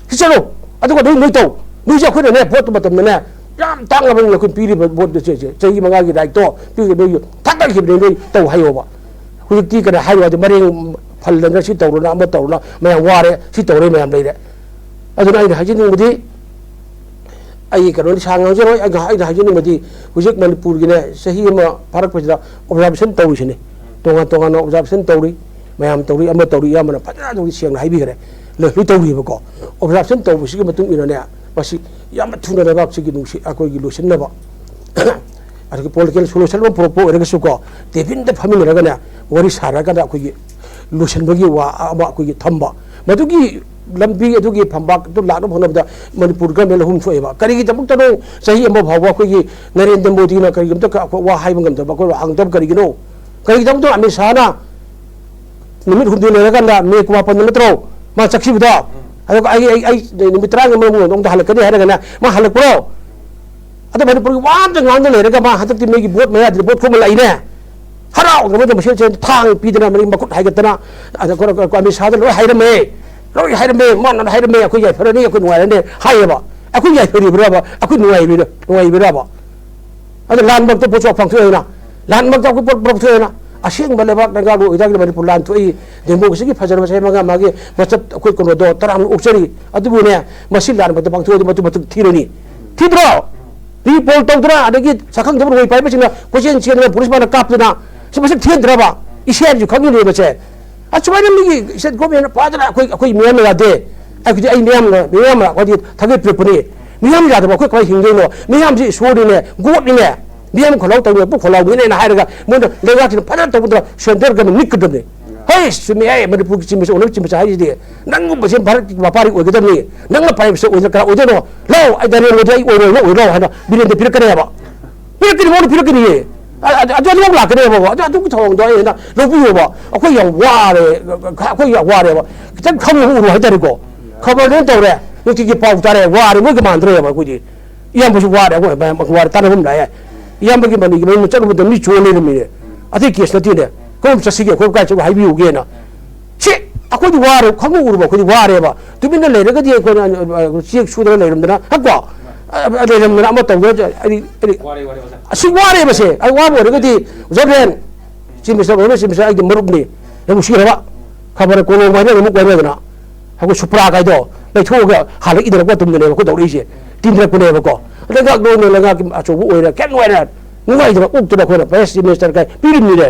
ꯁꯤ ꯆꯠꯂꯨ, ꯑꯗꯨꯒ ꯅꯣꯏ, ꯅꯣꯏ ꯇꯧ꯫ ꯅꯣꯏꯁꯦ ꯑꯩꯈꯣꯏꯅꯅꯦ, ꯚꯣꯠ ꯃꯇꯝꯗꯅꯦ, ꯌꯥꯝ ꯇꯥꯡꯉꯕꯅꯤꯅ ꯑꯩꯈꯣꯏ ꯄꯤꯔꯤꯕ ꯚꯣꯠ ꯆꯦ-, ꯆꯦ-, ꯆꯍꯤ ꯃꯉꯥꯒꯤ ꯔꯥꯏꯠꯇꯣ ꯄꯤꯔꯤꯕ, ꯅꯣꯏ ꯊꯥꯗꯈꯤꯕꯅꯦ, ꯅꯣꯏ ꯇꯧ ꯍꯥꯏꯌꯣꯕ꯫ ꯍꯧꯖꯤꯛꯇꯤ ꯀꯩꯅꯣ ꯍꯥꯏꯔꯨꯔꯗꯤ ꯃꯔꯦꯡ ꯐꯜꯂꯅ ꯁꯤ ꯇꯧꯔꯅ ꯑꯃ ꯇꯧꯔꯅ ꯃꯌꯥꯝ ꯋꯥꯔꯦ, ꯁꯤ ꯇꯧꯔꯦ ꯃꯌꯥꯝ ꯂꯩꯔꯦ꯫ ꯑꯗꯨꯅ ꯑꯩꯅ ꯍꯥꯏꯖꯅꯤꯡꯕꯗꯤ ꯑꯩꯒꯤ ꯀꯩꯅꯣꯗꯤ ꯁꯥꯡ ꯉꯥꯡꯖꯔꯣꯏ꯫ ꯑꯩꯅ ꯑꯩꯅ ꯍꯥꯏꯖꯅꯤꯡꯕꯗꯤ, ꯍꯧꯖꯤꯛ ꯃꯅꯤꯄꯨꯔꯒꯤꯅꯦ, ꯆꯍꯤ ꯑꯃ ꯐꯥꯔꯛꯄꯁꯤꯗ observation ꯇꯧꯔꯤꯁꯤꯅꯤ꯫ ꯇꯣꯉꯥꯟ ꯇꯣꯉꯥꯟꯅ observation ꯇꯧꯔꯤ, ꯃꯌꯥꯝ ꯇꯧꯔꯤ, ꯑꯃ ꯇꯧꯔꯤ, ꯑꯌꯥꯝꯕꯅ ꯐꯖꯅ ꯑꯗꯨꯝ ꯁꯦꯡꯅ ꯍꯥꯏꯕꯤꯈ꯭ꯔꯦ꯫ ꯂꯣꯏ ꯂꯣꯏ ꯇꯧꯔꯤꯕꯀꯣ꯫ Observation ꯇꯧꯕꯁꯤꯒꯤ ꯃꯇꯨꯡ ꯏꯟꯅꯅꯦ, ꯃꯁꯤ ꯌꯥꯝꯅ ꯊꯨꯅ ꯂꯩꯕꯥꯛꯁꯤꯒꯤ ꯅꯨꯡꯁꯤ-, ꯑꯩꯈꯣꯏꯒꯤ ꯂꯣꯏꯁꯤꯟꯅꯕ, ꯑꯗꯨꯒ political solution ꯑꯃ ꯄꯨꯔꯛꯄ ꯑꯣꯏꯔꯒꯁꯨꯀꯣ, ꯇꯦꯕꯤꯜꯗ ꯐꯝꯃꯤꯟꯅꯔꯒꯅꯦ, ꯋꯥꯔꯤ ꯁꯥꯔꯀꯥꯟꯗ ꯑꯩꯈꯣꯏꯒꯤ ꯂꯣꯏꯁꯤꯟꯕꯒꯤ ꯋꯥ ꯑꯃ ꯑꯩꯈꯣꯏꯒꯤ ꯊꯝꯕ꯫ ꯃꯗꯨꯒꯤ ꯂꯝꯕꯤ, ꯑꯗꯨꯒꯤ ꯐꯝꯄꯥꯛꯇꯨ ꯂꯥꯛꯅꯕ ꯍꯣꯠꯅꯕꯗ ꯃꯅꯤꯄꯨꯔ government ꯑꯍꯨꯝ ꯊꯣꯛꯑꯦꯕ꯫ ꯀꯔꯤꯒꯤꯗꯃꯛꯇꯅꯣ ꯆꯍꯤ ꯑꯃ ꯐꯥꯎꯕ ꯑꯩꯈꯣꯏꯒꯤ ꯅꯔꯦꯟꯗ꯭ꯔ ꯃꯣꯗꯤꯅ ꯀꯔꯤꯒꯨꯝꯕ ꯋꯥ ꯍꯥꯏꯕ ꯉꯝꯗꯕ, ꯑꯩꯈꯣꯏ ꯍꯪꯗꯕ ꯀꯔꯤꯒꯤꯅꯣ? ꯀꯔꯤꯒꯤꯗꯃꯛꯇ ꯑꯃꯤꯠ ꯁꯥꯍꯅ ꯅꯨꯃꯤꯠ ꯍꯨꯝꯅꯤ ꯂꯩꯔꯀꯥꯟꯗ, ꯃꯦ ꯀꯨꯟꯃꯥꯄꯟꯗ ꯅꯠꯇ꯭ꯔꯣ ꯃꯥ ꯆꯠꯈꯤꯕꯗꯣ? ꯑꯗꯨꯒ ꯑꯩ, ꯑꯩ, ꯑꯩ ꯅꯨꯃꯤꯠ ꯇꯔꯥꯒꯤ ꯃꯅꯨꯡꯗ ꯑꯃꯨꯛ ꯍꯜꯂꯛꯀꯅꯤ ꯍꯥꯏꯔꯒꯅ ꯃꯥ ꯍꯜꯂꯛꯄ꯭ꯔꯣ? ꯑꯗꯣ ꯃꯅꯤꯄꯨꯔꯒꯤ ꯋꯥ ꯑꯝꯇ ꯉꯥꯡꯗ ꯂꯩꯔꯒ ꯃꯥ ꯍꯟꯗꯛꯇꯤ ꯃꯤꯒꯤ vote ꯃꯌꯥꯗꯗꯤ vote ꯈꯣꯝꯃ ꯂꯥꯛꯏꯅꯦ꯫ ꯍꯔꯥꯎꯗꯅ ꯃꯣꯏꯗ ꯃꯁꯦꯟ ꯁꯦꯟ ꯊꯥꯡ ꯄꯤꯗꯅ, ꯃꯔꯤ ꯃꯈꯨꯠ ꯍꯥꯏꯒꯠꯇꯅ, ꯑꯗ ꯑꯩꯈꯣꯏ, ꯑꯩꯈꯣꯏ ꯑꯃꯤꯠ ꯁꯥꯍꯗ ꯂꯣꯏ ꯍꯥꯏꯔꯝꯃꯦ꯫ ꯂꯣꯏ ꯍꯥꯏꯔꯝꯃꯦ꯫ ꯃꯥꯅ ꯍꯥꯏꯔꯝꯃꯦ, "ꯑꯩꯈꯣꯏ ꯌꯥꯏꯐꯔꯅꯤ, ꯑꯩꯈꯣꯏ ꯅꯨꯡꯉꯥꯏꯔꯅꯤ" ꯍꯥꯏꯌꯦꯕ꯫ ꯑꯩꯈꯣꯏ ꯌꯥꯏꯐꯔꯤꯕ꯭ꯔꯕ? ꯑꯩꯈꯣꯏ ꯅꯨꯡꯉꯥꯏꯕꯤꯔ-, ꯅꯨꯡꯉꯥꯏꯕꯤꯔꯕ? ꯑꯗ ꯂꯥꯟꯃꯛꯇ ꯄꯣꯠꯁꯨ ꯄꯥꯡꯊꯣꯛꯑꯦꯅ, ꯂꯥꯟꯃꯛꯇ ꯑꯩꯈꯣꯏ ꯄꯣꯠ ꯄꯥꯡꯊꯣꯛꯑꯦꯅ꯫ ꯑꯁꯦꯡꯕ ꯂꯩꯕꯥꯛ ꯂꯩꯉꯥꯛ ꯑꯣꯏꯇꯥꯔꯒꯗꯤ ꯃꯅꯤꯄꯨꯔ ꯂꯥꯟ ꯊꯣꯛꯏ, democracyꯒꯤ ꯐꯖꯔꯕ ꯆꯍꯤ ꯃꯉꯥ ꯃꯥꯒꯤ ꯃꯆꯠ ꯑꯩꯈꯣꯏ ꯀꯩꯅꯣꯗꯣ ꯇꯔꯥꯃꯨꯛ ꯑꯣꯛꯆꯔꯤ꯫ ꯑꯗꯨꯕꯨꯅꯦ, ꯃꯁꯤ ꯂꯥꯟꯃꯛꯇ ꯄꯥꯡꯊꯣꯛꯑꯗꯤ ꯃꯇꯨ ꯃꯇꯨ ꯊꯤꯔꯅꯤ꯫ ꯊꯤꯗ꯭ꯔꯣ? ꯔꯤ ꯄꯣꯜ ꯇꯧꯗꯅ, ꯑꯗꯒꯤ ꯁꯛꯈꯪꯗꯕ ꯅꯣꯡꯃꯩ ꯄꯥꯏꯕꯁꯤꯡꯅ ꯀꯣꯏꯆꯦꯟ ꯆꯦꯟꯗꯅ ꯄꯨꯂꯤꯁ ꯃꯥꯅ ꯀꯥꯞꯇꯅ, ꯁꯤ ꯃꯁꯛ ꯊꯤꯍꯟꯗ꯭ꯔꯕ? ꯏꯁꯦꯟꯁꯨ ꯈꯪꯉꯤꯅꯦ ꯃꯁꯦ꯫ ꯑꯁꯨꯃꯥꯏꯅ ꯃꯤꯒꯤ state government ꯐꯖꯅ ꯑꯩꯈꯣꯏ, ꯑꯩꯈꯣꯏ ꯃꯤꯌꯥꯝꯅ ꯌꯥꯗꯦ꯫ ꯑꯩꯈꯣꯏꯗꯤ, ꯑꯩ ꯃꯤꯌꯥꯝꯅ, ꯃꯤꯌꯥꯝꯅ ꯑꯩꯈꯣꯏꯗꯤ ꯊꯥꯒꯠ ꯄꯤꯔꯛꯄꯅꯤ꯫ ꯃꯤꯌꯥꯝ ꯌꯥꯗꯕ ꯑꯩꯈꯣꯏ ꯀꯃꯥꯏꯅ ꯍꯤꯡꯗꯣꯏꯅꯣ? ꯃꯤꯌꯥꯝꯁꯤ ꯏꯁꯣꯔꯅꯤꯅꯦ, ꯒꯣꯠꯅꯤꯅꯦ꯫ ꯃꯤꯌꯥꯝ ꯈꯣꯜꯂꯥꯎ ꯇꯧꯅꯤ, ꯄꯨꯛ ꯈꯣꯜꯂꯥꯎꯒꯤꯅꯦꯅ ꯍꯥꯏꯔꯒ ꯃꯣꯏꯅ ꯂꯩꯕꯥꯛꯁꯤꯅ ꯐꯖꯅ ꯇꯧꯕꯗ ꯁꯦꯟꯇꯔꯒ ꯅꯤꯛꯀꯗꯕꯅꯤ꯫ ꯍꯩ, ꯆꯨꯝꯃꯤ, ꯑꯩ ꯃꯅꯤꯄꯨꯔꯒꯤ ꯆꯤꯡꯕꯁꯦ, ꯑꯣꯅꯕ ꯆꯤꯡꯕꯁꯦ ꯍꯥꯏꯁꯤꯗꯤ ꯅꯪꯒꯨꯝꯕꯁꯦ ꯚꯥꯔꯠꯀꯤ ꯃꯄꯥꯔꯤ ꯑꯣꯏꯒꯗꯕꯅꯤ꯫ ꯅꯪꯅ ꯄꯥꯏꯕꯁꯦ ꯑꯣꯏꯗꯅ ꯀꯅꯥ ꯑꯣꯏꯗꯣꯏꯅꯣ? ꯂꯧ, ꯑꯩ ꯅꯔꯦꯟ ꯃꯣꯗꯤ ꯑꯩ ꯑꯣꯏꯔꯣꯏ, ꯅꯪ ꯑꯣꯏꯔꯣ ꯍꯥꯏꯅ ꯕꯤꯔꯦꯟꯗ ꯄꯤꯔꯛꯀꯅꯦꯕ꯫ ꯄꯤꯔꯛꯀꯅꯤ, ꯃꯉꯣꯟꯗ ꯄꯤꯔꯛꯀꯅꯤꯌꯦ꯫ ꯑ-, ꯑ-, ꯑꯗꯨ ꯑꯗꯨꯃꯛ ꯂꯥꯛꯀꯅꯦꯕꯀꯣ꯫ ꯑꯗꯨ, ꯑꯗꯨꯒꯤ ꯊꯧꯑꯣꯡꯗꯣ ꯑꯩ ꯍꯟꯗꯛ ꯂꯧꯕꯤꯌꯣꯕ꯫ ꯑꯩꯈꯣꯏ ꯌꯥꯝ ꯋꯥꯔꯦ, ꯑꯩꯈꯣꯏ ꯌꯥꯝ ꯋꯥꯔꯦꯕ꯫ ꯈꯤꯇꯪ ꯈꯪꯕ ꯎꯔꯣ ꯍꯥꯏꯇꯥꯔꯦꯀꯣ꯫ ꯈꯕꯔꯗ ꯇꯧꯔꯦ, ꯅꯨꯡꯇꯤꯒꯤ ꯄꯥꯎ ꯇꯥꯔꯦ, ꯋꯥꯔꯦ, ꯃꯣꯏꯒ ꯃꯥꯟꯗ꯭ꯔꯦꯕ ꯑꯩꯈꯣꯏꯗꯤ꯫ ꯏꯌꯥꯝꯕꯁꯨ ꯋꯥꯔꯦ, ꯑꯩꯈꯣꯏ ꯃꯌꯥꯝ ꯋꯥꯔꯦ, ꯇꯥꯟꯅꯐꯝ ꯂꯥꯛꯑꯦ꯫ ꯏꯌꯥꯝꯕꯒꯤ ꯃꯅꯤꯒꯤ ꯃꯌꯨꯝ ꯆꯠꯂꯨꯕꯗ ꯃꯤ ꯆꯣꯟ ꯂꯩꯔꯝꯃꯤꯅꯦ꯫ ꯑꯇꯩ case ꯅꯠꯇꯦꯅꯦ꯫ ꯀꯔꯣꯝ ꯆꯠꯁꯤꯒꯦ, ꯑꯩꯈꯣꯏ ꯀꯥꯏ ꯆꯠꯂꯨ ꯍꯥꯏꯕꯤꯌꯨꯒꯦꯅ꯫ ꯁꯤ ꯑꯩꯈꯣꯏꯗꯤ ꯋꯥꯔꯦ, ꯈꯪꯕ ꯎꯔꯕ ꯑꯩꯈꯣꯏꯗꯤ ꯋꯥꯔꯦꯕ꯫ ꯇꯨꯃꯤꯟꯅ ꯂꯩꯔꯒꯗꯤ ꯑꯩꯈꯣꯏꯅ, ꯑ, ꯆꯦꯛ ꯁꯨꯗꯅ ꯂꯩꯔꯝꯗꯅ, ꯍꯥ, ꯀꯣ? ꯑ, ꯑ, ꯂꯩꯔꯝꯗꯅ ꯑꯃ ꯇꯧꯗꯅ, ꯑꯩꯗꯤ, ꯑꯩꯗꯤ ꯋꯥꯔꯦ, ꯋꯥꯔꯦ, ꯑꯣꯖꯥ꯫ ꯑꯁꯤ ꯋꯥꯔꯦꯕꯁꯦ꯫ ꯑꯩ ꯋꯥꯕ ꯑꯣꯏꯔꯒꯗꯤ, ꯑꯣꯖꯥ ꯕ꯭ꯔꯦꯟ, ꯆꯤꯞ ꯃꯤꯅꯤꯁꯇꯔ ꯑꯣꯏꯔꯣ, ꯆꯤꯞ ꯃꯤꯅꯤꯁꯇꯔ ꯑꯩꯒꯤ ꯃꯔꯨꯞꯅꯤ꯫ ꯌꯥꯝ ꯅꯨꯡꯁꯤꯔꯕ꯫ ꯈꯕꯔ ꯀꯣꯂꯣꯝ ꯍꯥꯏꯅ ꯑꯃꯨꯛ ꯋꯥꯏꯅꯗꯅ꯫ ꯑꯩꯈꯣꯏ ꯁꯨꯄ꯭ꯔꯥ ꯀꯥꯏꯗꯣ ꯂꯩꯊꯣꯛꯑꯒ ꯍꯥꯟꯅ ꯏꯗꯔꯛꯄ ꯃꯇꯝꯗꯅꯦꯕ ꯑꯩꯈꯣꯏ ꯇꯧꯔꯛꯏꯁꯦ꯫ ꯇꯤꯟꯊꯔꯛꯄꯅꯦꯕꯀꯣ꯫ ꯂꯩꯉꯥꯛ ꯂꯣꯟꯅ ꯂꯩꯉꯥꯛꯀꯤ ꯑꯆꯧꯕ ꯑꯣꯏꯔꯦ, ꯀꯌꯥꯝ ꯅꯨꯡꯉꯥꯏꯅ, ꯅꯨꯡꯉꯥꯏꯇꯕ ꯄꯣꯛꯇꯅ ꯑꯩꯈꯣꯏꯅ ꯚꯥꯏꯁ ꯆꯤꯐ ꯃꯤꯅꯤꯁꯇꯔ ꯀꯥꯏ ꯄꯤꯔꯤꯕꯅꯤꯅꯦ꯫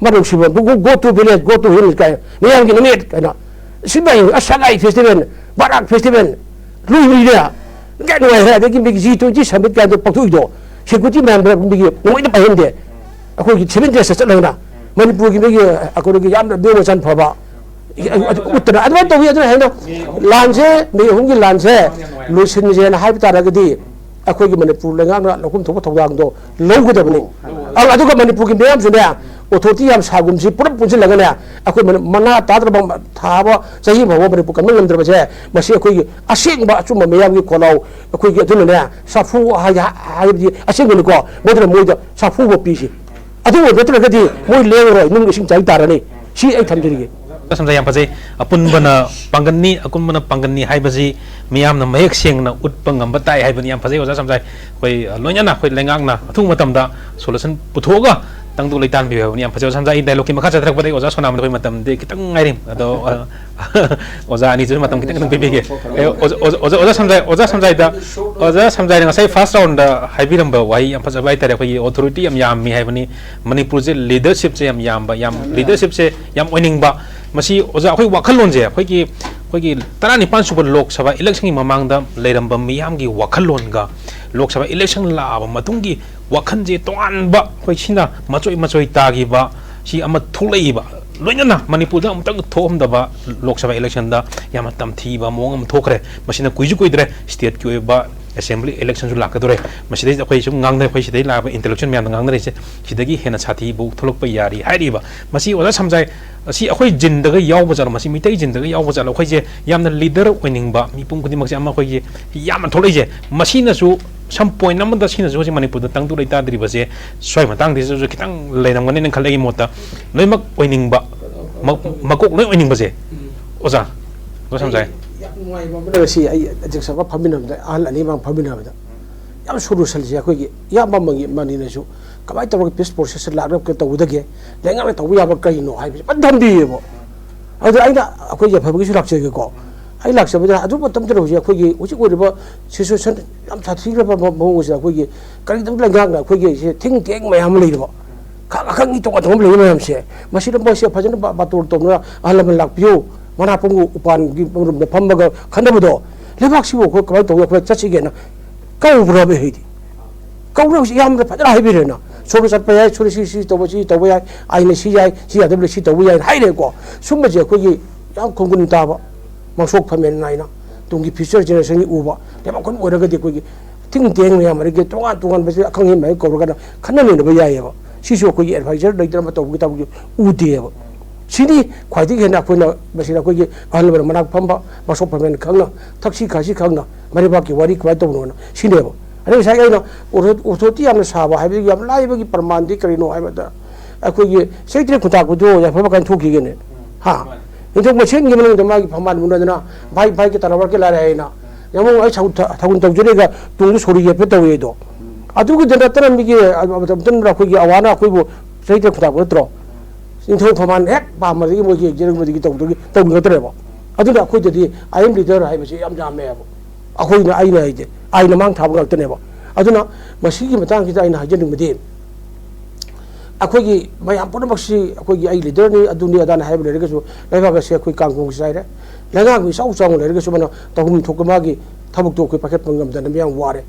ꯃꯔꯧ ꯁꯤꯕ, "Go, go to village, go to hill" ꯀꯥꯏ, "ꯃꯌꯥꯝꯒꯤ ꯅꯨꯃꯤꯠ" ꯀꯥꯏꯅ꯫ ꯁꯤꯃꯥꯏ, ꯑꯁ, ꯁꯉꯥꯏ ꯐꯦꯁꯇꯤꯚꯦꯜ, ꯕꯔꯥꯛ ꯐꯦꯁꯇꯤꯚꯦꯜ, ꯂꯣꯏ ꯂꯣꯏꯔꯦ꯫ ꯀꯌꯥꯝ ꯅꯨꯡꯉꯥꯏꯈ꯭ꯔꯦ꯫ ꯑꯗꯒꯤ ꯃꯤꯒꯤ ꯖꯤ ꯇ꯭ꯋꯦꯟꯇꯤ ꯁꯃꯤꯠ ꯀꯥꯏꯗꯣ ꯄꯥꯡꯊꯣꯛꯏꯗꯣ, ꯁꯦꯀ꯭ꯌꯨꯔꯤꯇꯤ ꯃꯌꯥꯝꯗꯨꯅ ꯃꯤꯒꯤ ꯅꯨꯡꯉꯥꯏꯅ ꯄꯥꯏꯍꯟꯗꯦ꯫ ꯑꯩꯈꯣꯏꯒꯤ ꯁꯦꯚꯦꯟ ꯗꯦꯖꯇ ꯆꯠꯂꯒꯅ ꯃꯅꯤꯄꯨꯔꯒꯤ ꯃꯤꯒꯤ, ꯑꯩꯈꯣꯏꯒꯤ ꯌꯥꯝꯅ ꯅꯤꯌꯣꯝ ꯃꯆꯥꯟ ꯐꯕ ꯎꯠꯇꯅ ꯑꯗꯨꯃꯥꯏꯅ ꯇꯧꯋꯤ꯫ ꯑꯗꯨꯅ ꯍꯦꯟꯅ ꯂꯥꯟꯁꯦ, ꯃꯤ ꯑꯍꯨꯝꯒꯤ ꯂꯥꯟꯁꯦ ꯂꯣꯏꯁꯤꯟꯁꯦꯅ ꯍꯥꯏꯕ ꯇꯥꯔꯒꯗꯤ, ꯑꯩꯈꯣꯏꯒꯤ ꯃꯅꯤꯄꯨꯔ ꯂꯩꯉꯥꯛꯅ ꯂꯧꯐꯝ ꯊꯣꯛꯄ ꯊꯧꯗꯥꯡꯗꯣ ꯂꯧꯒꯗꯕꯅꯤ꯫ ꯑ-, ꯑꯗꯨꯒ ꯃꯅꯤꯄꯨꯔꯒꯤ ꯃꯤꯌꯥꯝꯁꯨꯅꯦ, ꯑꯣꯊꯣꯔꯤꯇꯤ ꯌꯥꯝ ꯁꯥꯒꯨꯝꯁꯤ ꯄꯨꯂꯞ ꯄꯨꯟꯁꯤꯜꯂꯒꯅꯦ, ꯑꯩꯈꯣꯏ ꯃꯅꯤ-, ꯃꯅꯥ ꯇꯥꯗ꯭ꯔꯕ ꯊꯥꯕ ꯆꯍꯤ ꯑꯃ ꯐꯥꯎꯕ ꯃꯅꯤꯄꯨꯔ ꯀꯟꯕ ꯉꯝꯗ꯭ꯔꯕꯁꯦ, ꯃꯁꯤ ꯑꯩꯈꯣꯏꯒꯤ ꯑꯁꯦꯡꯕ ꯑꯆꯨꯝꯕ ꯃꯤꯌꯥꯝꯒꯤ ꯈꯣꯜꯂꯥꯎ, ꯑꯩꯈꯣꯏꯒꯤ ꯑꯗꯨꯅꯅꯦ, ꯁꯥꯐꯨ ꯍꯥꯏ-, ꯍꯥꯏꯕꯗꯤ ꯑꯁꯦꯡꯕꯅꯤꯀꯣ, ꯃꯣꯏꯗꯨꯅ ꯃꯣꯏꯗ ꯁꯥꯐꯨꯕ ꯄꯤꯁꯤ꯫ ꯑꯗꯨ ꯑꯣꯏꯕ ꯅꯠꯇ꯭ꯔꯒꯗꯤ ꯃꯣꯏ ꯂꯦꯡꯉꯔꯣꯏ, ꯅꯨꯡ ꯏꯁꯤꯡ ꯆꯥꯏ ꯇꯥꯔꯅꯤ꯫ ꯁꯤ ꯑꯩ ꯊꯝꯖꯔꯤꯒꯦ꯫ ꯁꯝꯖꯥ, ꯌꯥꯝ ꯐꯖꯩ꯫ "ꯑꯄꯨꯟꯕꯅ ꯄꯥꯡꯒꯜꯅꯤ, ꯑꯀꯨꯝꯕꯅ ꯄꯥꯡꯒꯜꯅꯤ" ꯍꯥꯏꯕꯁꯤ ꯃꯤꯌꯥꯝꯅ ꯃꯌꯦꯛ ꯁꯦꯡꯅ ꯎꯠꯄ ꯉꯝꯕ ꯇꯥꯏ ꯍꯥꯏꯕꯅꯤ꯫ ꯌꯥꯝ ꯐꯖꯩ, ꯑꯣꯖꯥ ꯁꯝꯖꯥꯏ꯫ ꯑꯩꯈꯣꯏ, ꯑ, ꯂꯣꯏꯅꯅ ꯑꯩꯈꯣꯏ ꯂꯩꯉꯥꯛꯅ ꯑꯊꯨꯕ ꯃꯇꯝꯗ ꯁꯣꯂꯨꯁꯟ ꯄꯨꯊꯣꯛꯑꯒ ꯇꯪꯗꯨ ꯂꯩꯇꯥꯟꯕꯤꯌꯨ ꯍꯥꯏꯕꯅꯤ꯫ ꯌꯥꯝ ꯐꯖꯩ, ꯑꯣꯖꯥ ꯁꯝꯖꯥꯏ꯫ ꯑꯩ ꯗꯥꯏꯂꯣꯛꯀꯤ ꯃꯈꯥ ꯆꯠꯊꯔꯛꯄꯗ ꯑꯩ ꯑꯣꯖꯥ ꯁꯣꯅꯥꯃꯗ ꯑꯩꯈꯣꯏ ꯃꯇꯝꯗꯤ ꯈꯤꯇꯪ ꯉꯥꯏꯔꯤ꯫ ꯑꯗꯣ, ꯑ, ꯑꯣꯖꯥ ꯑꯅꯤꯁꯨ ꯃꯇꯝ ꯈꯤꯇꯪ ꯈꯤꯇꯪ ꯄꯤꯕꯤꯒꯦ꯫ ꯑꯦ, ꯑꯣꯖꯥ, ꯑꯣꯖꯥ, ꯑꯣꯖꯥ, ꯑꯣꯖꯥ ꯁꯝꯖꯥꯏ, ꯑꯣꯖꯥ, ꯑꯣꯖꯥ ꯁꯝꯖꯥꯏꯗ ꯉꯁꯥꯏ ꯐꯥꯔꯁ ꯔꯥꯎꯟꯗ ꯍꯥꯏꯕꯤꯔꯝꯕ ꯋꯥꯍꯩ ꯌꯥꯝ ꯐꯖꯕ ꯍꯥꯏꯇꯥꯔꯦ꯫ ꯑꯩꯈꯣꯏꯒꯤ ꯑꯣꯊꯣꯔꯤꯇꯤ ꯌꯥꯝ ꯌꯥꯝꯃꯤ ꯍꯥꯏꯕꯅꯤ꯫ ꯃꯅꯤꯄꯨꯔꯁꯦ ꯂꯤꯗꯔꯁꯤꯞꯁꯦ ꯌꯥꯝ ꯌꯥꯝꯕ, ꯌꯥꯝ ꯂꯤꯗꯔꯁꯤꯞꯁꯦ ꯌꯥꯝ ꯑꯣꯏꯅꯤꯡꯕ꯫ ꯃꯁꯤ ꯑꯣꯖꯥ, ꯑꯩꯈꯣꯏ ꯋꯥꯈꯜꯂꯣꯟꯁꯦ, ꯑꯩꯈꯣꯏꯒꯤ, ꯑꯩꯈꯣꯏꯒꯤ ꯇꯔꯥꯅꯤꯄꯥꯟ ꯁꯨꯕ ꯂꯣꯛ ꯁꯚꯥ ꯏꯂꯦꯛꯁꯟꯒꯤ ꯃꯃꯥꯡꯗ ꯂꯩꯔꯝꯕ ꯃꯤꯌꯥꯝꯒꯤ ꯋꯥꯈꯜꯂꯣꯟꯒ ꯂꯣꯛ ꯁꯚꯥ ꯏꯂꯦꯛꯁꯟ ꯂꯥꯛꯑꯕ ꯃꯇꯨꯡꯒꯤ ꯋꯥꯈꯜꯁꯦ ꯇꯣꯉꯥꯟꯕ, ꯑꯩꯈꯣꯏ ꯁꯤꯅ ꯃꯆꯣꯏ ꯃꯆꯣꯏ ꯇꯥꯈꯤꯕ ꯁꯤ ꯑꯃ ꯊꯣꯛꯂꯛꯏꯕ꯫ ꯂꯣꯏꯅꯅ ꯃꯅꯤꯄꯨꯔꯗ ꯑꯃꯨꯛꯇꯪ ꯊꯣꯛꯑꯝꯗꯕ ꯂꯣꯛ ꯁꯚꯥ ꯏꯂꯦꯛꯁꯟꯗ ꯌꯥꯝꯅ ꯇꯝꯊꯤꯕ ꯃꯑꯣꯡ ꯑꯃ ꯊꯣꯛꯈ꯭ꯔꯦ꯫ ꯃꯁꯤꯅ ꯀꯨꯏꯁꯨ ꯀꯨꯏꯗ꯭ꯔꯦ, ꯁ꯭ꯇꯦꯠꯀꯤ ꯑꯣꯏꯕ ꯑꯦꯁꯦꯝꯕ꯭ꯂꯤ ꯏꯂꯦꯛꯁꯟꯁꯨ ꯂꯥꯛꯀꯗꯧꯔꯦ꯫ ꯃꯁꯤꯗꯩꯁꯤꯗ ꯑꯩꯈꯣꯏ ꯁꯨꯝ ꯉꯥꯡꯅꯔꯦ, ꯑꯩꯈꯣꯏ ꯁꯤꯗꯩ ꯂꯥꯛꯑꯕ ꯏꯟꯇꯦꯂꯦꯛꯆꯨꯋꯦꯜ ꯃꯌꯥꯝꯅ ꯉꯥꯡꯅꯔꯤꯁꯦ ꯁꯤꯗꯒꯤ ꯍꯦꯟꯅ ꯁꯥꯊꯤꯕ ꯊꯣꯛꯂꯛꯄ ꯌꯥꯔꯤ ꯍꯥꯏꯔꯤꯕ꯫ ꯃꯁꯤ ꯑꯣꯖꯥ ꯁꯝꯖꯥꯏ, ꯑꯁꯤ ꯑꯩꯈꯣꯏ ꯖꯤꯟꯗꯒ ꯌꯥꯎꯕ ꯖꯥꯠꯂꯣ? ꯃꯁꯤ ꯃꯤꯇꯩ ꯖꯤꯟꯗꯒ ꯌꯥꯎꯕ ꯖꯥꯠꯂꯣ? ꯑꯩꯈꯣꯏꯁꯦ ꯌꯥꯝꯅ ꯂꯤꯗꯔ ꯑꯣꯏꯅꯤꯡꯕ ꯃꯤꯄꯨꯝ ꯈꯨꯗꯤꯡꯃꯛꯁꯦ ꯑꯃ ꯑꯩꯈꯣꯏꯒꯤ ꯌꯥꯝꯅ ꯊꯣꯛꯂꯛꯏꯁꯦ꯫ ꯃꯁꯤꯅꯁꯨ ꯁꯝ ꯄꯣꯏꯟ ꯑꯃꯗ ꯁꯤꯅꯁꯨ ꯍꯧꯖꯤꯛ ꯃꯅꯤꯄꯨꯔꯗ ꯇꯪꯗꯨ ꯂꯩꯇꯥꯗ꯭ꯔꯤꯕꯁꯦ ꯁ꯭ꯋꯥꯏ ꯃꯇꯥꯡꯁꯤꯗꯁꯨ ꯈꯤꯇꯪ ꯂꯩꯔꯝꯒꯅꯤꯅ ꯈꯜꯂꯦ ꯑꯩꯒꯤ ꯃꯣꯠꯇ꯫ ꯂꯣꯏꯅꯃꯛ ꯑꯣꯏꯅꯤꯡꯕ, ꯃ-, ꯃꯀꯣꯛ ꯂꯣꯏ ꯑꯣꯏꯅꯤꯡꯕꯁꯦ꯫ ꯑꯣꯖꯥ, ꯑꯣꯖꯥ ꯁꯝꯖꯥꯏ꯫ ꯌꯥꯝ ꯅꯨꯡꯉꯥꯏꯕ ꯑꯃꯅ ꯉꯁꯤ ꯑꯩ ꯑꯦꯛꯖꯦꯛꯁꯟꯒ ꯐꯝꯃꯤꯟꯅꯕꯗ, ꯑꯍꯜ ꯑꯅꯤ ꯃꯥꯡ ꯐꯝꯃꯤꯟꯅꯕꯗ ꯌꯥꯝ ꯁꯣꯂꯨꯁꯟꯁꯦ ꯑꯩꯈꯣꯏꯒꯤ ꯏꯌꯥꯝꯕ ꯑꯃꯒꯤ ꯃꯅꯤꯅꯁꯨ ꯀꯃꯥꯏꯅ ꯇꯧꯔꯒ ꯄꯤꯁ ꯄ꯭ꯔꯣꯁꯦꯁꯁꯦ ꯂꯥꯛꯅꯕ ꯇꯧꯒꯗꯒꯦ, ꯂꯩꯉꯥꯛꯅ ꯇꯧꯕ ꯌꯥꯕ ꯀꯔꯤꯅꯣ ꯍꯥꯏꯕꯁꯦ ꯐꯖꯅ ꯊꯝꯕꯤꯌꯦꯕ꯫ ꯑꯗꯨꯗ ꯑꯩꯅ ꯑꯩꯈꯣꯏ ꯌꯥꯏꯐꯕꯒꯤꯁꯨ ꯂꯥꯛꯆꯒꯦꯀꯣ꯫ ꯑꯩ ꯂꯥꯛꯆꯕꯗ ꯑꯗꯨ ꯃꯇꯝꯗꯨꯗ ꯍꯧꯖꯤꯛ ꯑꯩꯈꯣꯏꯒꯤ ꯍꯧꯖꯤꯛ ꯑꯣꯏꯔꯤꯕ ꯁꯤꯆꯨꯋꯦꯁꯟ ꯌꯥꯝ ꯁꯥꯊꯤꯈ꯭ꯔꯕ ꯃ- ꯃꯑꯣꯡ ꯑꯁꯤꯗ ꯑꯩꯈꯣꯏꯒꯤ ꯀꯔꯤꯒꯨꯝꯕ ꯂꯩꯉꯥꯛꯅ ꯑꯩꯈꯣꯏꯒꯤ ꯁꯤ ꯊꯤꯡ ꯇꯦꯡ ꯃꯌꯥꯝ ꯑꯃ ꯂꯩꯔꯤꯕ, ꯈ- ꯑꯈꯪ ꯑꯍꯩ ꯇꯣꯉꯥꯟ ꯇꯣꯉꯥꯟꯕ ꯂꯩꯕ ꯃꯌꯥꯝꯁꯦ, ꯃꯁꯤꯗ ꯃꯣꯏꯁꯦ ꯐꯖꯅ ꯕꯥ- ꯕꯥꯇꯣꯟ ꯇꯧꯅ ꯑꯍꯜ ꯂꯃꯟ ꯂꯥꯛꯄꯤꯌꯨ, ꯃꯅꯥ ꯄꯨꯡ ꯎꯄꯥꯟꯒꯤ ꯃꯔꯨꯝꯗ ꯐꯝꯃꯒ ꯈꯟꯅꯕꯗꯣ, ꯂꯩꯕꯥꯛꯁꯤꯕꯨ ꯑꯩꯈꯣꯏ ꯀꯃꯥꯏꯅ ꯇꯧꯔꯒ ꯑꯩꯈꯣꯏ ꯆꯠꯁꯤꯒꯦꯅ ꯀꯧꯕ꯭ꯔꯕ ꯍꯥꯏꯗꯤ? ꯀꯧꯔꯒꯁꯨ ꯌꯥꯝꯅ ꯐꯖꯅ ꯍꯥꯏꯕꯤꯔꯦꯅ, ꯁꯣꯝꯗ ꯆꯠꯄ ꯌꯥꯏ, ꯁꯣꯝꯗ ꯁꯤ ꯁꯤ ꯇꯧꯕ ꯁꯤ ꯇꯧꯕ ꯌꯥꯏ, ꯑꯩꯅ ꯁꯤ ꯌꯥꯏ, ꯁꯤ ꯌꯥꯗꯕ ꯂꯩ, ꯁꯤ ꯇꯧꯕ ꯌꯥꯏꯅ ꯍꯥꯏꯔꯦꯀꯣ꯫ ꯁꯨꯝꯕꯁꯦ ꯑꯩꯈꯣꯏꯒꯤ ꯌꯥꯝ ꯈꯣꯡꯒꯨꯟ ꯇꯥꯕ, ꯃꯁꯣꯛ ꯐꯝꯃꯦꯟ ꯅꯥꯏꯅ ꯇꯨꯡꯒꯤ ꯐ꯭ꯌꯨꯆꯔ ꯖꯦꯅꯦꯔꯦꯁꯟꯒꯤ ꯎꯕ ꯂꯩꯕꯥꯛ ꯈꯨꯟ ꯑꯣꯏꯔꯒꯗꯤ ꯑꯩꯈꯣꯏꯒꯤ ꯊꯤꯡ ꯇꯦꯡ ꯃꯌꯥꯝ ꯑꯗꯒꯤ ꯇꯣꯉꯥꯟ ꯇꯣꯉꯥꯟꯕꯁꯦ ꯑꯈꯪ ꯑꯍꯩ ꯃꯌꯥꯝ ꯀꯧꯔꯒꯅ ꯈꯟꯅ ꯅꯩꯅꯕ ꯌꯥꯏꯑꯕ꯫ ꯁꯤꯁꯨ ꯑꯩꯈꯣꯏꯒꯤ ꯑꯦꯗꯚꯥꯏꯖꯔ ꯂꯩꯇꯅ ꯑꯃ ꯇꯧꯕꯒꯤ ꯇꯧꯕꯒꯤ ꯎꯗꯦꯕ꯫ ꯁꯤꯅꯤ ꯈ꯭ꯋꯥꯏꯗꯒꯤ ꯍꯦꯟꯅ ꯑꯩꯈꯣꯏꯅ ꯃꯁꯤꯗ ꯑꯩꯈꯣꯏꯒꯤ ꯑꯍꯜ ꯂꯃꯟ ꯃꯅꯥꯛ ꯐꯝꯕ, ꯃꯁꯣꯛ ꯐꯝꯃꯦꯟ ꯈꯪꯅ, ꯊꯛꯁꯤ ꯈꯥꯁꯤ ꯈꯪꯅ, ꯃꯔꯩꯕꯥꯛꯀꯤ ꯋꯥꯔꯤ ꯀꯃꯥꯏꯅ ꯇꯧꯕꯅꯣꯅ ꯁꯤꯅꯦꯕ꯫ ꯑꯗꯩ ꯉꯁꯥꯏ ꯑꯩꯅ ꯑꯣꯊꯣ- ꯑꯣꯊꯣꯔꯤꯇꯤ ꯌꯥꯝꯅ ꯁꯥꯕ ꯍꯥꯏꯕꯗꯨꯒꯤ ꯌꯥꯝ ꯂꯥꯏꯕꯒꯤ ꯄ꯭ꯔꯃꯥꯟꯗꯤ ꯀꯔꯤꯅꯣ ꯍꯥꯏꯕꯗ, ꯑꯩꯈꯣꯏꯒꯤ ꯆꯩꯇ꯭ꯔꯦ ꯈꯨꯟꯇꯥꯛꯄꯗꯣ ꯌꯥꯏꯐꯕ ꯀꯥꯏꯅ ꯊꯣꯛꯈꯤꯒꯅꯦ꯫ ꯍꯥ? ꯃꯥꯅꯦ꯫ ꯅꯤꯡꯊꯧ ꯃꯁꯦꯟꯒꯤ ꯃꯅꯨꯡꯗ ꯃꯥꯒꯤ ꯐꯝꯕꯥꯜ ꯃꯨꯟꯅꯗꯅ, "ꯚꯥꯏ, ꯚꯥꯏꯒꯤ ꯇꯔꯥꯕꯔ ꯀꯦ ꯂꯥꯏꯔꯦ" ꯍꯥꯏꯅ, "ꯌꯦꯡꯉꯣ, ꯑꯩ ꯁꯧ-, ꯊ-, ꯊꯧꯒꯜ ꯇꯧꯖꯔꯤꯒ ꯇꯨꯡꯗ ꯁꯣꯔꯤ ꯌꯦꯠꯄ ꯇꯧꯏ" ꯑꯗꯣ꯫ ꯑꯗꯨꯒꯤꯗ ꯅꯠꯇꯅ ꯃꯤꯒꯤ, ꯑ, ꯑ, ꯃꯇꯝ ꯑꯩꯈꯣꯏꯒꯤ ꯑꯋꯥꯅ ꯑꯩꯈꯣꯏꯕꯨ ꯆꯩꯇ꯭ꯔꯦ ꯈꯨꯟꯇꯥꯛꯄ ꯅꯠꯇ꯭ꯔꯣ? ꯅꯤꯡꯊꯧ ꯐꯝꯕꯥꯜ ꯍꯦꯛ ꯄꯥꯝꯕꯗꯒꯤ ꯃꯣꯏꯒꯤ ꯌꯦꯛꯖꯔꯛꯄꯗꯒꯤ ꯇꯧꯗꯒꯤ ꯇꯧꯅꯗ꯭ꯔꯦꯕ꯫ ꯑꯗꯨꯅ ꯑꯩꯈꯣꯏꯗꯗꯤ "I am leader" ꯍꯥꯏꯕꯁꯤ ꯌꯥꯝ ꯌꯥꯝꯃꯦꯕ꯫ ꯑꯩꯈꯣꯏꯅ, ꯑꯩꯅ ꯍꯥꯏꯁꯦ ꯑꯥꯏꯟ ꯃꯥꯡ ꯊꯥꯕ ꯉꯥꯛꯇꯅꯦꯕ꯫ ꯑꯗꯨꯅ ꯃꯁꯤꯒꯤ ꯃꯇꯥꯡꯁꯤꯗ ꯑꯩꯅ ꯍꯥꯏꯖꯅꯤꯡꯕꯗꯤ, ꯑꯩꯈꯣꯏꯒꯤ ꯃꯌꯥꯝ ꯄꯨꯝꯅꯃꯛꯁꯤ ꯑꯩꯈꯣꯏꯒꯤ "ꯑꯩ ꯂꯤꯗꯔꯅꯤ, ꯑꯗꯨꯅꯤ ꯑꯗꯥꯅꯤ" ꯍꯥꯏꯕ ꯂꯩꯔꯒꯁꯨ, ꯂꯩꯕꯥꯛ ꯑꯁꯤ ꯑꯩꯈꯣꯏ ꯀꯥꯡꯈꯣꯡꯁꯤ ꯆꯥꯏꯔꯦ, ꯂꯩꯉꯥꯛꯅ ꯏꯆꯥꯎ ꯆꯥꯎꯅ ꯂꯩꯔꯒꯁꯨ ꯃꯥꯅ ꯇꯧꯐꯝ ꯊꯣꯛꯄ ꯃꯥꯒꯤ ꯊꯕꯛꯇꯣ ꯑꯩꯈꯣꯏ ꯄꯥꯏꯈꯠꯄ ꯉꯝꯗꯅ ꯃꯌꯥꯝ ꯋꯥꯔꯦ꯫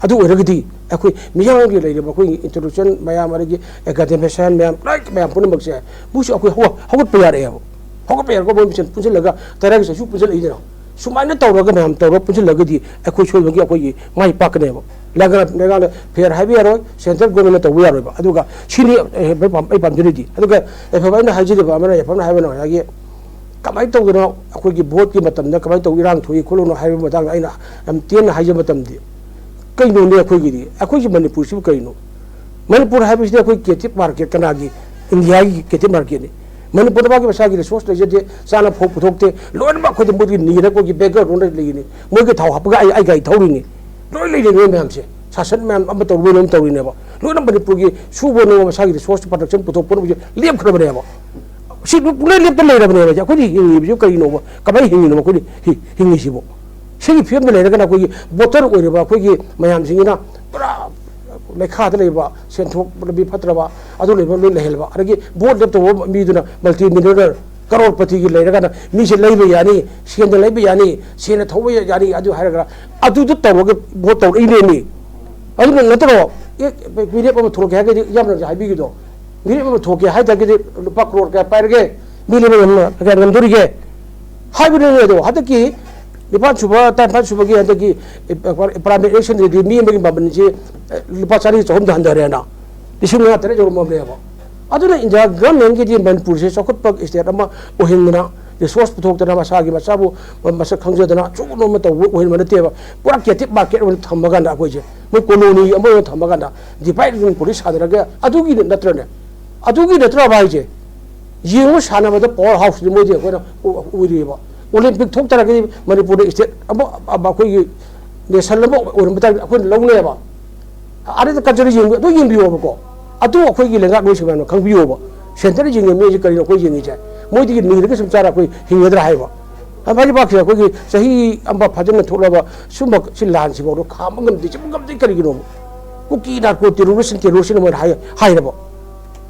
ꯑꯗꯨ ꯑꯣꯏꯔꯒꯗꯤ ꯑꯩꯈꯣꯏ ꯃꯤꯌꯥꯝꯒꯤ ꯂꯩꯔꯤꯕ ꯑꯩꯈꯣꯏꯒꯤ ꯏꯟꯁꯇꯤꯇ꯭ꯌꯨꯁꯟ ꯃꯌꯥꯝ, ꯑꯗꯒꯤ ꯑꯦꯀꯥꯗꯦꯃꯤꯁꯤꯌꯥꯟ ꯃꯌꯥꯝ, ꯂꯣꯏ ꯃꯌꯥꯝ ꯄꯨꯝꯅꯃꯛꯁꯦ ꯃꯣꯏꯁꯨ ꯑꯩꯈꯣꯏ ꯍꯧꯒꯠ-, ꯍꯧꯒꯠꯄ ꯌꯥꯔꯛꯑꯦꯕ꯫ ꯍꯧꯒꯠꯄ ꯌꯥꯔꯒ ꯃꯣꯏ ꯃꯁꯦꯟ ꯄꯨꯟꯁꯤꯜꯂꯒ ꯇꯔꯥꯒꯤ ꯆꯩꯁꯨ ꯄꯨꯟꯁꯤꯜꯂꯛꯏꯗꯅ꯫ ꯁꯨꯃꯥꯏꯅ ꯇꯧꯔꯒ ꯃꯌꯥꯝ ꯇꯧꯔꯒ ꯄꯨꯟꯁꯤꯜꯂꯒꯗꯤ ꯑꯩꯈꯣꯏ ꯁꯣꯏꯕꯒꯤ ꯑꯩꯈꯣꯏꯒꯤ ꯃꯥꯏ ꯄꯥꯛꯀꯅꯦꯕ꯫ ꯂꯩꯉꯥꯛ-, ꯂꯩꯉꯥꯛꯅ ꯐꯦꯌꯔ ꯍꯥꯏꯕ ꯌꯥꯔꯣꯏ, ꯁꯦꯟꯇ꯭ꯔꯦꯜ ꯒꯣꯔꯃꯦꯟꯅ ꯇꯧꯕ ꯌꯥꯔꯣꯏꯕ꯫ ꯑꯗꯨꯒ ꯁꯤꯅꯤ ꯑꯩ ꯄꯥꯝ-, ꯑꯩ ꯄꯥꯝꯖꯔꯤꯗꯤ꯫ ꯑꯗꯨꯒ ꯌꯥꯏꯐꯕ ꯑꯩꯅ ꯍꯥꯏꯖꯔꯤꯕ ꯑꯃꯅ, ꯌꯥꯏꯐꯕꯅ ꯍꯥꯏꯕꯅ ꯉꯁꯥꯏꯒꯤ ꯀꯃꯥꯏꯅ ꯇꯧꯗꯅ ꯑꯩꯈꯣꯏꯒꯤ ꯚꯣꯠꯀꯤ ꯃꯇꯝꯗ ꯀꯃꯥꯏꯅ ꯇꯧ, ꯏꯔꯥꯡ ꯊꯣꯛꯏ ꯈꯣꯠꯂꯨꯅꯣ ꯍꯥꯏꯕꯒꯤ ꯃꯇꯥꯡꯗ ꯑꯩꯅ ꯌꯥꯝ ꯇꯦꯟꯅ ꯍꯥꯏꯖꯕ ꯃꯇꯝꯗꯤ, ꯀꯩꯅꯣꯅꯦ ꯑꯩꯈꯣꯏꯒꯤꯗꯤ? ꯑꯩꯈꯣꯏꯒꯤ ꯃꯅꯤꯄꯨꯔꯁꯤꯕꯨ ꯀꯩꯅꯣ? ꯃꯅꯤꯄꯨꯔ ꯍꯥꯏꯕꯁꯤꯗꯤ ꯑꯩꯈꯣꯏ ꯀꯦꯞꯇꯤꯞ ꯃꯥꯔꯀꯦꯠ ꯀꯅꯥꯒꯤ? ꯏꯟꯗꯤꯌꯥꯒꯤ ꯀꯦꯞꯇꯤꯞ ꯃꯥꯔꯀꯦꯠꯅꯤ꯫ ꯃꯅꯤꯄꯨꯔꯗ ꯃꯥꯒꯤ ꯃꯁꯥꯒꯤ ꯔꯤꯁꯣꯔꯁ ꯂꯩꯖꯗꯦ, ꯆꯥꯅ ꯐꯧ ꯄꯨꯊꯣꯛꯇꯦ, ꯂꯣꯏꯅꯃꯛ ꯑꯩꯈꯣꯏꯗꯤ ꯃꯣꯏꯗꯒꯤ ꯅꯤꯔꯒ ꯑꯩꯈꯣꯏꯒꯤ ꯕꯦꯒꯔ ꯔꯣꯗ ꯂꯩꯒꯅꯤ, ꯃꯣꯏꯒꯤ ꯊꯥꯎ ꯍꯥꯞꯄꯒ ꯑꯩ, ꯑꯩ ꯒꯥꯔꯤ ꯊꯧꯔꯤꯅꯤ, ꯂꯣꯏ ꯂꯩꯔꯤꯅꯤ ꯃꯌꯥꯝꯁꯦ꯫ ꯁꯥꯁꯟ ꯃꯌꯥꯝ ꯑꯃ ꯇꯧꯔꯨꯕꯩꯅ ꯑꯃ ꯇꯧꯔꯤꯅꯦꯕ꯫ ꯂꯣꯏꯅ ꯃꯅꯤꯄꯨꯔꯒꯤ ꯁꯨꯕ ꯅꯣꯝꯕ ꯃꯁꯥꯒꯤ ꯔꯤꯁꯣꯔꯁ ꯄ꯭ꯔꯗꯛꯁꯟ ꯄꯨꯊꯣꯛꯄ ꯂꯦꯞꯈ꯭ꯔꯕꯅꯦꯕ꯫ ꯁꯤ ꯄꯨꯡꯂꯦꯞ ꯂꯦꯞꯇ ꯂꯩꯔꯕꯅꯦꯕ꯫ ꯑꯩꯈꯣꯏꯅ ꯍꯤꯡꯉꯤꯕꯁꯤꯕꯨ ꯀꯔꯤꯅꯣꯕ? ꯀꯃꯥꯏꯅ ꯍꯤꯡꯉꯤꯅꯣꯕ ꯑꯩꯈꯣꯏꯅ ꯍꯤ-, ꯍꯤꯡꯉꯤꯁꯤꯕꯨ? ꯁꯤꯒꯤ ꯐꯤꯕꯝꯗ ꯂꯩꯔꯒꯅ ꯑꯩꯈꯣꯏꯒꯤ ꯚꯣꯇꯔ ꯑꯣꯏꯔꯤꯕ ꯑꯩꯈꯣꯏꯒꯤ ꯃꯌꯥꯝꯁꯤꯡꯁꯤꯅ ꯄꯨꯔꯥ ꯂꯩꯈꯥꯗ ꯂꯩꯕ, ꯁꯦꯟꯊꯣꯛ ꯂꯝꯕꯤ ꯐꯠꯇ꯭ꯔꯕ, ꯑꯗꯨ ꯂꯩꯕ ꯂꯣꯏ ꯂꯩꯍꯜꯂꯕ꯫ ꯑꯗꯒꯤ ꯚꯣꯠ ꯂꯦꯞꯇꯧꯕ ꯃꯤꯗꯨꯅ multi millionaire, ꯀꯔꯣꯔꯄꯇꯤꯒꯤ ꯂꯩꯔꯒꯅ ꯃꯤꯁꯦ ꯂꯩꯕ ꯌꯥꯅꯤ, ꯁꯦꯟꯗ ꯂꯩꯕ ꯌꯥꯅꯤ, ꯁꯦꯟꯅ ꯊꯧꯕ ꯌꯥꯅꯤ, ꯑꯗꯨ ꯍꯥꯏꯔꯒ ꯑꯗꯨꯗ ꯇꯧꯔꯒ ꯚꯣꯠ ꯇꯧꯔꯛꯏꯅꯦꯃꯤ꯫ ꯑꯗꯨꯅ ꯅꯠꯇ꯭ꯔꯣ? ꯑꯦ, ꯃꯤꯔꯦꯞ ꯑꯃ ꯊꯣꯛꯂꯛꯀꯦ ꯍꯥꯏꯔꯒꯗꯤ ꯏꯌꯥꯝꯕꯅꯁꯨ ꯍꯥꯏꯕꯤꯈꯤꯗꯣ, ꯃꯤꯔꯦꯞ ꯑꯃ ꯊꯣꯛꯀꯦ ꯍꯥꯏ ꯇꯥꯔꯒꯗꯤ ꯂꯨꯄꯥ ꯀ꯭ꯔꯣꯔ ꯀꯌꯥ ꯄꯥꯏꯔꯒꯦ, ꯃꯤ ꯂꯦꯝꯕ ꯉꯝꯅ ꯀꯌꯥ ꯉꯝꯗꯣꯔꯤꯒꯦ ꯍꯥꯏꯕꯗꯨꯅꯦ꯫ ꯑꯗꯣ ꯍꯟꯗꯛꯀꯤ ꯅꯤꯄꯥꯟ ꯁꯨꯕ, ꯇꯔꯥꯅꯤꯄꯥꯟ ꯁꯨꯕꯒꯤ ꯍꯟꯗꯛꯀꯤ ꯄꯥꯔꯂꯤꯌꯥꯃꯦꯟ ꯏꯂꯦꯛꯁꯟꯗꯗꯤ ꯃꯤ ꯑꯃꯒꯤ ꯃꯃꯜꯁꯤ, ꯑꯦ, ꯂꯨꯄꯥ ꯆꯥꯔꯤ ꯆꯍꯨꯝꯗ ꯍꯟꯊꯔꯦꯅ, ꯂꯤꯁꯤꯡ ꯃꯉꯥ ꯇꯔꯦꯠ ꯌꯧꯔꯝꯃꯕꯅꯦꯕ꯫ ꯑꯗꯨꯅ ꯏꯟꯗꯤꯌꯥ ꯒꯚꯔꯟꯃꯦꯟꯒꯤꯗꯤ ꯃꯅꯤꯄꯨꯔꯁꯦ ꯆꯥꯎꯈꯠꯄ ꯁ꯭ꯇꯦꯠ ꯑꯃ ꯑꯣꯏꯍꯟꯗꯅ, ꯔꯤꯁꯣꯔꯁ ꯄꯨꯊꯣꯛꯇꯅ, ꯃꯁꯥꯒꯤ ꯃꯆꯥꯕꯨ ꯃꯁꯛ ꯈꯪꯖꯗꯅ ꯑꯆꯧꯕ ꯑꯃ ꯇꯧꯕ ꯑꯣꯏꯍꯟꯕ ꯅꯠꯇꯦꯕ꯫ ꯄꯨꯔꯥ ꯀꯦꯞꯇꯤꯞ ꯃꯥꯔꯀꯦꯠ ꯑꯣꯏꯅ ꯊꯝꯃꯀꯥꯟꯗ ꯑꯩꯈꯣꯏꯁꯦ ꯃꯣꯏ ꯀꯣꯂꯣꯅꯤ ꯑꯃ ꯑꯣꯏꯅ ꯊꯝꯃꯀꯥꯟꯗ ꯗꯤꯚꯥꯏꯠ ꯑꯦꯟ ꯔꯨꯜ ꯄꯣꯂꯤꯁꯤ ꯁꯥꯟꯅꯔꯒ ꯑꯗꯨꯒꯤ ꯅꯠꯇ꯭ꯔꯅꯦ? ꯑꯗꯨꯒꯤ ꯅꯠꯇ꯭ꯔꯕ ꯍꯥꯏꯁꯦ? ꯌꯦꯡꯉꯨ, ꯁꯥꯟꯅꯕꯗ ꯄꯋꯥꯔ ꯍꯥꯎꯁꯅꯤ ꯃꯣꯏꯗꯤ ꯑꯩꯈꯣꯏꯅ ꯎ-, ꯎꯔꯤꯕ꯫ ꯑꯣꯂꯦꯝꯄꯤꯛ ꯊꯣꯛꯇꯥꯔꯒꯗꯤ ꯃꯅꯤꯄꯨꯔꯗ ꯁ꯭ꯇꯦꯠ ꯑꯃ, ꯑꯃ ꯑꯩꯈꯣꯏꯒꯤ ꯅꯦꯁꯟ ꯑꯃ ꯑꯣꯏꯔꯝꯕ ꯇꯥꯔꯗꯤ ꯑꯩꯈꯣꯏꯅ ꯂꯧꯅꯦꯕ꯫ ꯑꯗꯨꯗ ꯀꯟꯇ꯭ꯔꯤ ꯌꯦꯡꯕ-, ꯑꯗꯨ ꯌꯦꯡꯕꯤꯌꯣꯕꯀꯣ꯫ ꯑꯗꯨ ꯑꯩꯈꯣꯏꯒꯤ ꯂꯩꯉꯥꯛ ꯂꯣꯏꯁꯤꯡ ꯃꯌꯥꯝꯅ ꯈꯪꯕꯤꯌꯣꯕ꯫ ꯁꯦꯟꯇꯔꯗ ꯌꯦꯡꯉꯦ ꯃꯤꯁꯦ ꯀꯔꯤꯅꯣ ꯑꯩꯈꯣꯏ ꯌꯦꯡꯉꯤꯁꯦ? ꯃꯣꯏꯗꯒꯤ ꯅꯤꯔꯒ ꯁꯨꯝ ꯆꯥꯔ ꯑꯩꯈꯣꯏ ꯍꯤꯡꯒꯗ꯭ꯔꯥ ꯍꯥꯏꯕ꯫ ꯃꯥꯒꯤ ꯄꯥꯛꯁꯦ ꯑꯩꯈꯣꯏꯒꯤ ꯆꯍꯤ ꯑꯃ ꯐꯖꯅ ꯊꯣꯛꯂꯕ ꯁꯨꯝꯕ ꯁꯤ ꯂꯥꯟꯁꯤꯐꯥꯎꯗ ꯈꯥꯝꯕ ꯉꯝꯗꯦ, ꯆꯨꯝꯕ ꯉꯝꯗꯦ꯫ ꯀꯔꯤꯒꯤꯅꯣ? ꯀꯨꯀꯤ ꯅꯥꯔꯀꯣ ꯇꯦꯔꯣꯔꯤꯁ, ꯇꯦꯔꯣꯔꯤꯁ ꯃꯣꯏꯅ ꯍꯥꯏ-, ꯍꯥꯏꯔꯕ꯫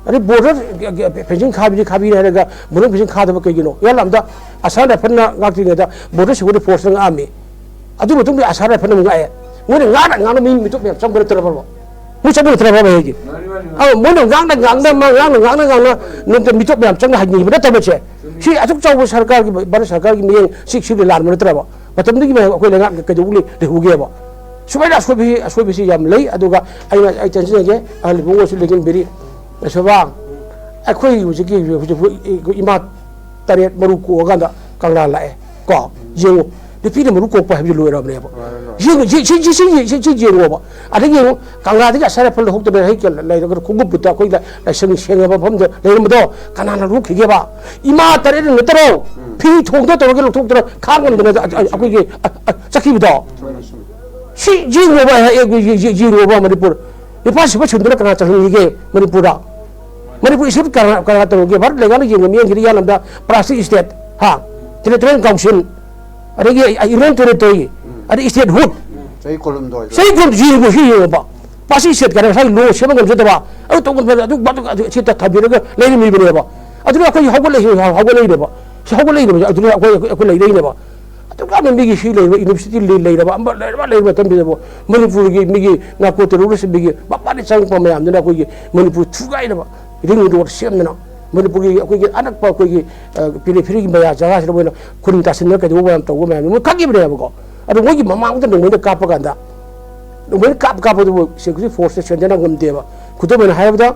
ꯑꯗꯩ ꯕꯣꯔꯗꯔ ꯐꯦꯟꯁꯤꯡ ꯈꯥꯕꯤꯅꯤ, ꯈꯥꯕꯤꯅꯤ ꯍꯥꯏꯔꯒ ꯕꯣꯔꯗꯔ ꯐꯦꯟꯁꯤꯡ ꯈꯥꯗꯕ ꯀꯩꯒꯤꯅꯣ? ꯏꯌꯥꯝꯕ ꯑꯁꯥꯝ ꯔꯥꯏꯐꯜꯅ ꯉꯥꯛꯇ꯭ꯔꯤꯉꯩꯗ ꯕꯣꯔꯗꯔ ꯁꯦꯀ꯭ꯌꯨꯔꯤꯇꯤ ꯐꯣꯔꯁꯅ ꯉꯥꯛꯑꯝꯃꯤ꯫ ꯑꯗꯨ ꯃꯇꯨꯡꯗ ꯑꯁꯥꯝ ꯔꯥꯏꯐꯜꯅ ꯑꯃꯨꯛ ꯉꯥꯛꯑꯦ꯫ ꯃꯣꯏꯅ ꯉꯥꯛꯅ ꯉꯥꯛꯅ ꯃꯤ ꯃꯤꯇꯣꯞ ꯃꯌꯥꯝ ꯆꯪꯕ ꯅꯠꯇ꯭ꯔꯕ? ꯃꯣꯏ ꯆꯪꯕ ꯅꯠꯇ꯭ꯔꯕ ꯍꯥꯏꯁꯦ? ꯑꯧ, ꯃꯣꯏꯅ ꯉꯥꯛꯅ ꯉꯥꯛꯅ, ꯃꯥ ꯉꯥꯛꯅ ꯉꯥꯛꯅ ꯉꯥꯛꯅ ꯅꯠꯇ꯭ꯔ ꯃꯤꯇꯣꯞ ꯃꯌꯥꯝ ꯆꯪꯅ ꯍꯥꯏꯅꯤꯡꯕ ꯅꯠꯇꯕꯁꯦ? ꯁꯤ ꯑꯁꯨꯛ ꯆꯥꯎꯕ ꯁꯔꯀꯥꯔꯒꯤ, ꯚꯥꯔꯠ ꯁꯔꯀꯥꯔꯒꯤ ꯃꯤꯠꯌꯦꯡ ꯁꯤ, ꯁꯤꯗꯤ ꯂꯥꯟꯕ ꯅꯠꯇ꯭ꯔꯕ? ꯃꯇꯝꯗꯨꯒꯤ ꯃꯌꯥꯝ ꯑꯩꯈꯣꯏ ꯂꯩꯉꯥꯛꯅ ꯀꯩꯗꯧꯕ ꯂꯩ-, ꯂꯩꯍꯧꯒꯦꯕ? ꯁꯨꯃꯥꯏꯅ ꯑꯁꯣꯏꯕ, ꯑꯁꯣꯏꯕꯁꯤ ꯌꯥꯝ ꯂꯩ꯫ ꯑꯗꯨꯒ ꯑꯩꯅ, ꯑꯩ ꯆꯪꯁꯤꯟꯖꯒꯦ, ꯑꯍꯜ ꯏꯕꯨꯡꯉꯣꯁꯨ ꯂꯩꯖꯟꯕꯤꯔꯤ꯫ ꯑꯁꯣꯏꯕ, ꯑꯩꯈꯣꯏ ꯍꯧꯖꯤꯛꯀꯤ, ꯍꯧꯖꯤꯛ ꯏꯃꯥ ꯇꯔꯦꯠ ꯃꯔꯨ ꯀꯣꯛꯑꯀꯥꯟꯗ ꯀꯪꯂꯥ ꯂꯥꯛꯑꯦ꯫ ꯀꯣ, ꯌꯦꯡꯉꯨ, ꯅꯨꯄꯤꯅ ꯃꯔꯨ ꯀꯣꯛꯄ ꯍꯥꯏꯕꯁꯤ ꯂꯣꯏꯔꯕꯅꯦꯕ꯫ ꯌꯦꯡꯉꯨ, ꯁꯤ, ꯁꯤ, ꯁꯤ, ꯁꯤ, ꯁꯤ, ꯁꯤ ꯌꯦꯡꯉꯣꯕ꯫ ꯑꯗꯒꯤ ꯌꯦꯡꯉꯨ, ꯀꯪꯂꯥꯗꯒꯤ ꯑꯁꯥꯏ ꯔꯥꯏꯐꯜ ꯂꯧꯊꯣꯛꯇꯅ ꯍꯦꯛ ꯂꯩꯔꯒ ꯈꯣꯡꯎꯞ ꯕꯨꯠꯇ ꯑꯩꯈꯣꯏ ꯂꯥꯏ-, ꯂꯥꯏꯁꯪ ꯁꯦꯡꯉꯕ ꯃꯐꯝꯗ ꯂꯩꯔꯝꯕꯗꯣ ꯀꯅꯥꯅ ꯂꯧꯊꯣꯛꯈꯤꯒꯦꯕ? ꯏꯃꯥ ꯇꯔꯦꯠꯅ ꯅꯠꯇꯔꯣ? ꯐꯤ ꯊꯣꯡꯗ ꯇꯧꯔꯒ ꯂꯧꯊꯣꯛꯇꯅ ꯈꯥꯡ ꯉꯝꯗꯅ ꯑ-, ꯑ-, ꯑꯩꯈꯣꯏꯒꯤ, ꯑ-, ꯑ-, ꯆꯠꯈꯤꯕꯗꯣ꯫ ꯁꯤ ꯌꯦꯡꯉꯣꯕ, ꯑꯦ, ꯑꯦ, ꯌꯦ-, ꯌꯦ-, ꯌꯦꯡꯉꯣꯕ ꯃꯅꯤꯄꯨꯔ꯫ ꯅꯤꯄꯥꯜ ꯁꯨꯕ ꯁꯨꯝꯗꯨꯅ ꯀꯅꯥ ꯆꯪꯍꯟꯈꯤꯒꯦ ꯃꯅꯤꯄꯨꯔꯗ? ꯃꯅꯤꯄꯨꯔ ꯏꯁꯇꯦꯠ ꯀꯅꯥ ꯀꯅꯥ ꯇꯧꯔꯒꯦ? ꯚꯥꯔꯠ ꯂꯩꯉꯥꯛꯅ ꯌꯦꯡꯕ ꯃꯤꯠꯌꯦꯡꯁꯤꯗ ꯏꯌꯥꯝꯕꯗ ꯄ꯭ꯂꯥꯁꯇꯤꯛ ꯏꯁꯇꯦꯠ, ꯍꯥ, ꯇꯦꯔꯤꯇꯣꯔꯤꯌꯦꯜ ꯀꯥꯎꯟꯁꯤꯜ, ꯑꯗꯒꯤ ꯌꯨꯅꯤꯌꯟ ꯇꯦꯔꯤꯇꯣꯔꯤ, ꯑꯗꯩ ꯏꯁꯇꯦꯠ ꯍꯨꯗ, ꯆꯍꯤ ꯀꯨꯟꯍꯨꯝꯗꯣꯏ꯫ ꯆꯍꯤ ꯀꯨꯟ ꯌꯦꯡꯉꯨ, ꯁꯤ ꯌꯦꯡꯉꯨꯕ꯫ ꯄ꯭ꯂꯥꯁꯇꯤꯛ ꯏꯁꯇꯦꯠ ꯀꯥꯏꯅ ꯉꯁꯥꯏ ꯂꯣ ꯁꯦꯝꯕ ꯉꯝꯖꯗꯕ, ꯑꯗꯨ ꯇꯧꯕ ꯉꯝꯖꯗꯕ, ꯑꯗꯨ, ꯑꯗꯨ, ꯑꯗꯨ ꯁꯤ ꯊꯝꯕꯤꯔꯒ ꯂꯩꯔꯝꯃꯤꯕꯅꯦꯕ꯫ ꯑꯗꯨꯅ ꯑꯩꯈꯣꯏ ꯍꯧꯒꯠꯂꯛꯏ, ꯍꯧꯒꯠꯂꯛꯏꯅꯦꯕ꯫ ꯁꯤ ꯍꯧꯒꯠꯂꯛꯏꯅꯦꯕ, ꯑꯩꯈꯣꯏ, ꯑꯩꯈꯣꯏ ꯂꯩꯔꯛꯏꯅꯦꯕ꯫ ꯑꯗꯨꯛ ꯌꯥꯝꯅ ꯃꯤꯒꯤ ꯁꯤ ꯂꯩꯔꯤꯕ ꯌꯨꯅꯤꯚꯔꯁꯤꯇꯤ ꯂꯩ-, ꯂꯩꯔꯕ, ꯑꯃ ꯂꯩꯔꯕ, ꯂꯩꯔꯕ ꯃꯇꯝꯁꯤꯗꯕꯨ ꯃꯅꯤꯄꯨꯔꯒꯤ ꯃꯤꯒꯤ ꯅꯥꯔꯀꯣ ꯇꯦꯔꯣꯔꯤꯁ, ꯃꯤꯒꯤ ꯃꯄꯥꯟꯗ ꯆꯪꯉꯛꯄ ꯃꯌꯥꯝꯗꯨꯅ ꯑꯩꯈꯣꯏꯒꯤ ꯃꯅꯤꯄꯨꯔ ꯊꯨꯒꯥꯏꯅꯕ ꯔꯤꯡ ꯔꯣꯗ ꯁꯦꯝꯗꯅ ꯃꯅꯤꯄꯨꯔꯒꯤ ꯑꯩꯈꯣꯏꯒꯤ ꯑꯅꯛꯄ ꯑꯩꯈꯣꯏꯒꯤ, ꯑ, ꯄꯦꯔꯤꯐꯦꯔꯤꯒꯤ ꯃꯌꯥ ꯖꯒꯥꯁꯤꯗ ꯃꯣꯏꯅ ꯈꯨꯟ ꯇꯥꯁꯤꯟꯗꯅ ꯀꯩꯗꯧꯕ ꯃꯌꯥꯝ ꯇꯧꯕ ꯃꯌꯥꯝꯗꯣ ꯃꯣꯏ ꯈꯪꯉꯤꯕꯅꯦꯕꯀꯣ꯫ ꯑꯗꯣ ꯃꯣꯏꯒꯤ ꯃꯃꯥꯡꯗ ꯅꯣꯡꯃꯩꯅ ꯀꯥꯞꯄ ꯀꯥꯟꯗ, ꯅꯣꯡꯃꯩꯅ ꯀꯥꯞ ꯀꯥꯞꯄꯗꯨꯕꯨ ꯁꯦꯀ꯭ꯌꯨꯔꯤꯇꯤ ꯐꯣꯔꯁꯇ ꯁꯦꯟꯖꯅ ꯉꯝꯗꯦꯕ꯫ ꯈꯨꯗꯝ ꯑꯣꯏꯅ ꯍꯥꯏꯔꯕꯗ,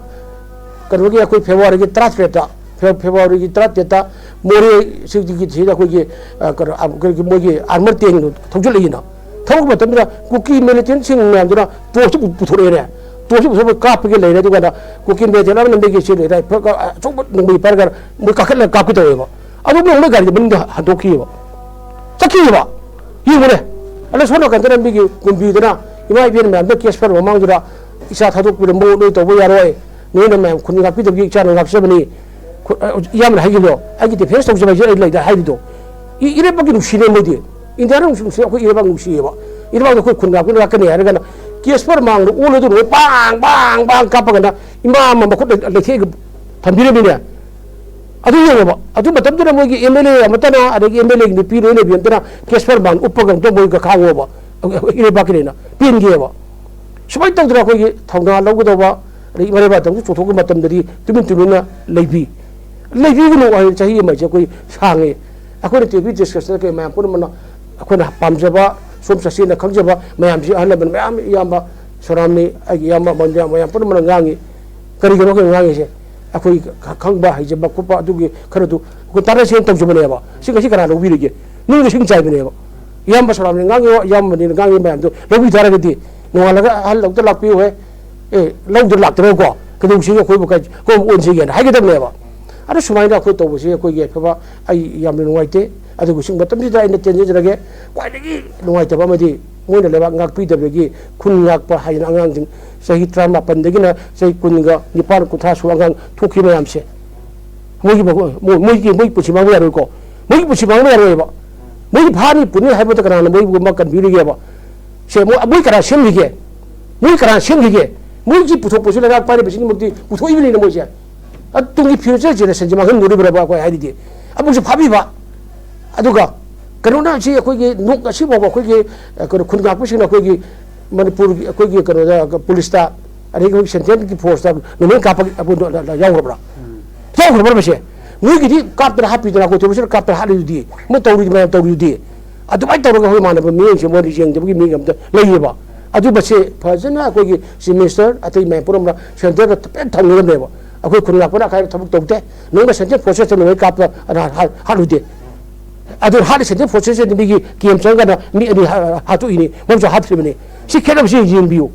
ꯀꯩꯅꯣꯒꯤ ꯑꯩꯈꯣꯏ ꯐꯦꯕ꯭ꯔꯨꯋꯥꯔꯤꯒꯤ ꯇꯔꯥꯇꯔꯦꯠꯇ, ꯐꯦ-, ꯐꯦꯕ꯭ꯔꯨꯋꯥꯔꯤꯒꯤ ꯇꯔꯥꯇꯔꯦꯠꯇ ꯃꯣꯔꯦ ꯁꯤꯒꯤ, ꯁꯤꯗ ꯑꯩꯈꯣꯏꯒꯤ, ꯑ, ꯀꯩꯅꯣ, ꯑ, ꯑꯩꯈꯣꯏꯒꯤ ꯃꯣꯏꯒꯤ ꯑꯥꯔꯃꯔ ꯇꯦꯡꯗꯣ ꯊꯧꯖꯤꯜꯂꯛꯏꯅ꯫ ꯊꯧꯔꯛꯄ ꯃꯇꯝꯗ ꯀꯨꯀꯤ ꯃꯤꯂꯤꯇꯦꯟꯁꯤꯡ ꯃꯌꯥꯝꯗꯨꯅ ꯇꯣꯔꯆꯇꯨ ꯄꯨ-, ꯄꯨꯊꯣꯔꯛꯑꯦꯅꯦ꯫ ꯇꯣꯔꯆꯇꯨ ꯄꯨꯊꯣꯔꯛꯄ ꯀꯥꯞꯄꯒꯤ ꯂꯩꯔꯦ꯫ ꯑꯗꯨꯀꯥꯟꯗ ꯀꯨꯀꯤ ꯃꯤꯂꯤꯇꯦꯟ ꯑꯃꯅ ꯃꯤꯒꯤ ꯁꯤ ꯂꯩꯔꯦ, ꯐ-, ꯑ-, ꯑꯆꯧꯕ ꯅꯣꯡꯃꯩ ꯄꯥꯏꯔꯒ ꯃꯣꯏ ꯀꯥꯈꯠꯂꯒ ꯀꯥꯞꯀꯦ ꯇꯧꯋꯦꯕ꯫ ꯑꯗꯨ ꯃꯣꯏ ꯒꯥꯔꯤꯗꯨ ꯃꯅꯤꯡꯗ ꯍꯟꯗꯣꯛꯈꯤꯑꯕ꯫ ꯆꯠꯈꯤꯑꯕ꯫ ꯌꯦꯡꯉꯨꯅꯦ꯫ ꯑꯗ ꯁꯣꯝ ꯅꯥꯀꯟꯗꯅ ꯃꯤꯒꯤ ꯀꯨꯝꯕꯤꯗꯅ ꯏꯃꯥ ꯏꯕꯦꯟ ꯃꯌꯥꯝꯗ ꯀꯦꯁ ꯐꯔ ꯃꯃꯥꯡꯗꯨꯗ ꯏꯆꯥ ꯊꯥꯗꯣꯛꯄꯤꯔꯝꯃꯣ, ꯅꯣꯏ ꯇꯧꯕ ꯌꯥꯔꯣꯏ꯫ ꯅꯣꯏꯅ ꯃꯌꯥꯝ ꯈꯨꯟ ꯉꯥꯛꯄꯤꯗꯕꯒꯤ ꯏꯆꯥꯅ ꯉꯥꯛꯆꯕꯅꯤ꯫ ꯈꯨ-, ꯑ, ꯏꯌꯥꯝꯕꯅ ꯍꯥꯏꯈꯤꯕꯗꯣ, "ꯑꯩꯒꯤ ꯗꯤꯐꯦꯟꯁ ꯇꯧꯖꯕ ꯍꯥꯏꯁꯦ ꯑꯩ ꯂꯩꯗ" ꯍꯥꯏꯔꯤꯗꯣ꯫ ꯏ-, ꯏꯔꯩꯄꯥꯛꯀꯤ ꯅꯨꯡꯁꯤꯅꯦ ꯃꯣꯏꯗꯤ꯫ ꯏꯟꯗꯤꯌꯥꯅ ꯅꯨꯡꯁꯤ, ꯅꯨꯡꯁꯤ, ꯑꯩꯈꯣꯏ ꯏꯔꯩꯄꯥꯛ ꯅꯨꯡꯁꯤꯌꯦꯕ꯫ ꯏꯔꯩꯄꯥꯛꯇ ꯑꯩꯈꯣꯏ ꯈꯨꯟ ꯉꯥꯛꯄꯤꯅ ꯉꯥꯛꯀꯅꯤ ꯍꯥꯏꯔꯒꯅ ꯀꯦꯁ ꯐꯔ ꯃꯥꯡꯗ ꯑꯣꯜꯂꯗꯨꯅ ꯃꯣꯏ ꯄꯥꯡ, ꯄꯥꯡ, ꯄꯥꯡ ꯀꯥꯞꯄꯒꯅ ꯏꯃꯥ ꯑꯃ ꯃꯈꯨꯠ ꯂꯩꯊꯦꯛꯑꯒ ꯊꯝꯕꯤꯔꯝꯃꯤꯅꯦ꯫ ꯑꯗꯨ ꯌꯦꯡꯉꯣꯕ, ꯑꯗꯨ ꯃꯇꯝꯗꯨꯗ ꯃꯣꯏꯒꯤ ꯑꯦꯝ ꯑꯦꯜ ꯑꯦ ꯑꯃꯠꯇꯅ, ꯑꯗꯒꯤ ꯑꯦꯝ ꯑꯦꯜ ꯑꯦꯒꯤ ꯅꯨꯄꯤ ꯂꯣꯏꯅꯕꯤ ꯑꯃꯠꯇꯅ ꯀꯦꯁ ꯐꯔ ꯃꯥꯡꯗ ꯎꯞꯄꯒ ꯑꯝꯇ ꯃꯣꯏꯒ ꯈꯥꯡꯉꯣꯕ, ꯏꯔꯩꯄꯥꯛꯀꯤꯅꯦꯅ ꯄꯦꯟꯒꯦꯕ꯫ ꯁꯨꯃꯥꯏꯅ ꯇꯧꯗꯅ ꯑꯩꯈꯣꯏꯒꯤ ꯊꯧꯅꯥ ꯂꯧꯒꯗꯧꯕ, ꯑꯗꯒꯤ ꯃꯔꯩꯕꯥꯛꯇꯪꯁꯨ ꯆꯣꯡꯊꯣꯛꯄ ꯃꯇꯝꯗꯗꯤ ꯇꯨꯃꯤꯟ ꯇꯨꯃꯤꯟꯅ ꯂꯩꯕꯤ-, ꯂꯩꯕꯤꯒꯅꯨ ꯍꯥꯏꯕ ꯆꯍꯤ ꯑꯃ ꯍꯥꯏꯁꯦ ꯑꯩꯈꯣꯏ ꯁꯥꯡꯉꯦ꯫ ꯑꯩꯈꯣꯏꯅ ꯇꯤ ꯚꯤ ꯗꯤꯁꯀꯁꯟꯗ ꯀꯩ ꯃꯌꯥꯝ ꯄꯨꯝꯅꯃꯛꯅ ꯑꯩꯈꯣꯏꯅ ꯄꯥꯝꯖꯕ, ꯁꯣꯝ ꯆꯠꯁꯦꯅ ꯈꯪꯖꯕ ꯃꯌꯥꯝꯁꯤ, ꯑꯍꯜ ꯂꯃꯟ ꯃꯌꯥꯝ, ꯏꯌꯥꯝꯕ ꯁꯣꯔꯥꯝꯅꯤ, ꯑꯩꯒꯤ ꯏꯌꯥꯝꯕ ꯃꯟꯗꯤꯌꯥ, ꯃꯌꯥꯝ ꯄꯨꯝꯅꯃꯛꯅ ꯉꯥꯡꯉꯤ꯫ ꯀꯔꯤꯒꯤꯅꯣ ꯑꯩꯈꯣꯏꯅ ꯉꯥꯡꯉꯤꯁꯦ? ꯑꯩꯈꯣꯏ ꯈ-, ꯈꯪꯕ, ꯍꯩꯖꯕ ꯈꯣꯠꯄ ꯑꯗꯨꯒꯤ ꯈꯔꯗꯨ ꯑꯩꯈꯣꯏ ꯇꯥꯟꯅꯁꯦꯅ ꯇꯧꯖꯕꯅꯦꯕ꯫ ꯁꯤ ꯉꯁꯤ ꯀꯅꯥ ꯂꯧꯕꯤꯔꯤꯒꯦ? ꯅꯤꯡꯗ ꯁꯤꯡ ꯆꯥꯏꯕꯅꯦꯕ꯫ ꯏꯌꯥꯝꯕ ꯁꯣꯔꯥꯝꯅ ꯉꯥꯡꯉꯤꯕ, ꯏꯌꯥꯝꯕ ꯃꯅꯤꯅ ꯉꯥꯡꯉꯤꯕ ꯃꯌꯥꯝꯗꯣ ꯂꯧꯕꯤ ꯇꯥꯔꯒꯗꯤ, ꯅꯣꯡꯉꯥꯜꯂꯒ ꯑꯍꯜ ꯂꯧꯗ ꯂꯥꯛꯄꯤꯌꯨ ꯍꯦ, ꯑꯦ, ꯂꯧꯗ ꯂꯥꯛꯇ꯭ꯔꯒꯀꯣ ꯀꯩꯗꯧꯁꯤꯒꯦ, ꯑꯩꯈꯣꯏꯕꯨ ꯀꯩ-, ꯀꯔꯝꯕ ꯑꯣꯟꯁꯤꯒꯦꯅ ꯍꯥꯏꯒꯗꯕꯅꯦꯕ꯫ ꯑꯗꯣ ꯁꯨꯃꯥꯏꯅ ꯑꯩꯈꯣꯏ ꯇꯧꯕꯁꯦ ꯑꯩꯈꯣꯏꯒꯤ ꯑꯐꯕ, ꯑꯩ ꯌꯥꯝꯅ ꯅꯨꯡꯉꯥꯏꯇꯦ꯫ ꯑꯗꯨꯒ ꯁꯤ ꯃꯇꯝꯁꯤꯗ ꯑꯩꯅ ꯇꯦꯟꯖꯖꯔꯒꯦ, ꯈ꯭ꯋꯥꯏꯗꯒꯤ ꯅꯨꯡꯉꯥꯏꯇꯕ ꯑꯃꯗꯤ ꯃꯣꯏꯅ ꯂꯩꯕꯥꯛ ꯉꯥꯛꯄꯤꯗꯕꯗꯒꯤ ꯈꯨꯟ ꯉꯥꯛꯄ ꯍꯥꯏꯗꯅ ꯑꯉꯥꯡꯁꯤꯡ ꯆꯍꯤ ꯇꯔꯥꯃꯥꯄꯟꯗꯒꯤꯅ ꯆꯍꯤ ꯀꯨꯟꯒ ꯅꯤꯄꯥꯟ, ꯀꯨꯟꯊ꯭ꯔꯥ ꯁꯨꯕ ꯑꯉꯥꯡ ꯊꯣꯛꯈꯤꯕ ꯃꯌꯥꯝꯁꯦ, ꯃꯣꯏꯒꯤ ꯃꯒꯨ-, ꯃꯣꯏ-, ꯃꯣꯏꯒꯤ, ꯃꯣꯏꯒꯤ ꯄꯨꯟꯁꯤ ꯃꯥꯡꯕ ꯌꯥꯔꯣꯏꯀꯣ꯫ ꯃꯣꯏꯒꯤ ꯄꯨꯟꯁꯤ ꯃꯥꯡꯕ ꯌꯥꯔꯣꯏꯕ꯫ ꯃꯣꯏꯒꯤ ꯐꯥꯅꯤ ꯄꯨꯅꯤ ꯍꯥꯏꯕꯗ ꯀꯅꯥꯅ ꯃꯣꯏꯕꯨ ꯑꯃ ꯀꯟꯕꯤꯔꯤꯒꯦꯕ? ꯁꯦ, ꯃꯣꯏ, ꯃꯣꯏ ꯀꯅꯥ ꯁꯦꯝꯈꯤꯒꯦ? ꯃꯣꯏ ꯀꯅꯥ ꯁꯦꯝꯈꯤꯒꯦ? ꯃꯣꯏꯒꯤ ꯄꯨꯊꯣꯛꯄꯁꯨ ꯂꯩꯉꯥꯛ ꯄꯥꯏꯔꯤꯕꯁꯤꯡꯃꯛꯇꯤ ꯄꯨꯊꯣꯛꯏꯕꯅꯤꯅ ꯃꯣꯏꯁꯦ꯫ ꯑ, ꯇꯨꯡꯒꯤ future generation ꯁꯦ ꯃꯥꯡꯍꯟꯗꯣꯔꯤꯕ꯭ꯔꯕ ꯑꯩꯈꯣꯏ ꯍꯥꯏꯔꯤꯗꯤ? ꯑꯃꯨꯛꯁꯨ ꯐꯥꯕꯤꯕ꯫ ꯑꯗꯨꯒ ꯀꯩꯅꯣꯅ ꯁꯤ ꯑꯩꯈꯣꯏꯒꯤ ꯅꯣꯛ ꯉꯁꯤ ꯐꯥꯎꯕ ꯑꯩꯈꯣꯏꯒꯤ, ꯑ, ꯀꯩꯅꯣ, ꯈꯨꯟ ꯉꯥꯛꯄꯁꯤꯡꯅ ꯑꯩꯈꯣꯏꯒꯤ ꯃꯅꯤꯄꯨꯔꯒꯤ, ꯑꯩꯈꯣꯏꯒꯤ ꯀꯩꯅꯣꯗ, ꯄꯨꯂꯤꯁꯇ, ꯑꯗꯒꯤ ꯑꯩꯈꯣꯏꯒꯤ central ꯒꯤ force ꯇ ꯅꯣꯡꯃꯩ ꯀꯥꯞꯄ, ꯑ, ꯌꯥꯎꯈ꯭ꯔꯕ꯭ꯔꯥ? ꯌꯥꯎꯈ꯭ꯔꯕ꯭ꯔꯥ ꯃꯁꯦ? ꯅꯣꯏꯒꯤꯗꯤ ꯀꯥꯞꯇꯅ ꯍꯥꯠꯄꯤꯗꯅ, ꯑꯩꯈꯣꯏ ꯊꯣꯔꯛꯁꯤꯅ ꯀꯥꯞꯇꯅ ꯍꯥꯠꯂꯤꯗꯨꯗꯤ, ꯃꯣꯏ ꯇꯧꯔꯤ ꯃꯌꯥꯝ ꯇꯧꯔꯤꯗꯨꯗꯤ꯫ ꯑꯗꯨꯃꯥꯏꯅ ꯇꯧꯔꯒ ꯑꯩꯈꯣꯏ ꯃꯥꯟꯅꯕ ꯃꯤꯑꯣꯏꯁꯦ ꯃꯣꯏꯅ ꯌꯦꯡꯗꯕꯒꯤ ꯃꯤ ꯑꯝꯇ ꯂꯩꯌꯦꯕ꯫ ꯑꯗꯨ ꯃꯁꯦ ꯐꯖꯅ ꯑꯩꯈꯣꯏꯒꯤ Chief Minister ꯑꯇꯩ ꯃꯌꯥꯝ ꯄꯨꯝꯅꯃꯛꯅ centre ꯗ ꯐꯖꯅ ꯊꯝꯒꯗꯕꯅꯦꯕ꯫ ꯑꯩꯈꯣꯏ ꯈꯨꯟ ꯉꯥꯛꯄꯅ ꯑꯀꯥꯏꯕ ꯊꯕꯛ ꯇꯧꯗꯦ꯫ ꯅꯣꯡꯃ central forces ꯇ ꯅꯣꯡꯃꯩ ꯀꯥꯞꯄ ꯑꯅꯥ ꯍꯥ-, ꯍꯥꯠꯂꯨꯗꯦ꯫ ꯑꯗꯨ ꯍꯥꯠꯂꯤ central forces ꯁꯤꯗꯤ ꯃꯤꯒꯤ camp ꯆꯪꯉꯒꯅ ꯃꯤ ꯑꯅꯤ ꯍꯥ-, ꯍꯥꯠꯇꯣꯛꯏꯅꯤ, ꯃꯣꯏꯁꯨ ꯍꯥꯠꯈ꯭ꯔꯤꯕꯅꯤ꯫ ꯁꯤ ꯈꯦꯠꯅꯕꯁꯤ ꯌꯦꯡꯕꯤꯌꯨ꯫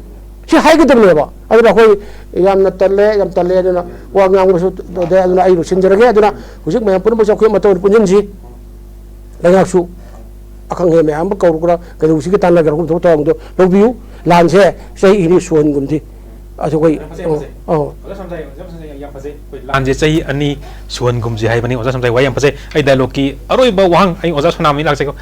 ꯁꯤ ꯍꯥꯏꯒꯗꯕꯅꯦꯕ꯫ ꯑꯗꯨꯅ ꯑꯩꯈꯣꯏ ꯌꯥꯝꯅ ꯇꯜꯂꯦ, ꯌꯥꯝ ꯇꯜꯂꯦ꯫ ꯑꯗꯨꯅ ꯋꯥ ꯉꯥꯡꯕꯁꯨ ꯇꯧꯗꯦ꯫ ꯑꯗꯨꯅ ꯑꯩ ꯂꯣꯏꯁꯤꯟꯖꯔꯒꯦ꯫ ꯑꯗꯨꯅ ꯍꯧꯖꯤꯛ ꯃꯌꯥꯝ ꯄꯨꯝꯅꯃꯛꯁꯦ ꯑꯩꯈꯣꯏ ꯃꯇꯧ ꯄꯨꯟꯁꯤꯟꯁꯤ꯫ ꯂꯩꯉꯥꯛꯁꯨ ꯑꯈꯪ ꯑꯍꯩ ꯃꯌꯥꯝ ꯑꯃ ꯀꯧꯔꯒ ꯀꯩꯅꯣꯁꯤꯒꯤ ꯇꯥꯟꯅꯒꯦꯔꯥ ꯊꯕꯛ ꯊꯧꯔꯝꯗꯣ ꯂꯧꯕꯤꯌꯨ꯫ ꯂꯥꯟꯁꯦ ꯆꯍꯤ ꯑꯅꯤ ꯁꯨꯍꯟꯒꯨꯝꯁꯤ꯫ ꯑꯗꯨ ꯑꯩꯈꯣꯏ, ꯌꯥꯝ ꯐꯖꯩ, ꯌꯥꯝ ꯐꯖꯩ꯫ ꯑꯧ꯫ ꯑꯣꯖꯥ ꯁꯝꯖꯥꯏ, ꯑꯣꯖꯥ ꯁꯝꯖꯥꯏ, ꯌꯥꯝ ꯐꯖꯩ꯫ ꯑꯩꯈꯣꯏ ꯂꯥꯟꯁꯦ ꯆꯍꯤ ꯑꯅꯤ ꯁꯨꯍꯟꯒꯨꯝꯁꯤ ꯍꯥꯏꯕꯅꯤ꯫ ꯑꯣꯖꯥ ꯁꯝꯖꯥꯏ, ꯋꯥꯍꯩ ꯌꯥꯝ ꯐꯖꯩ꯫ ꯑꯩ dialogue ꯀꯤ ꯑꯔꯣꯏꯕ ꯋꯥꯍꯪ ꯑꯩ ꯑꯣꯖꯥ ꯁꯣꯅꯥꯃꯅꯤ ꯂꯥꯛꯆꯒꯦ꯫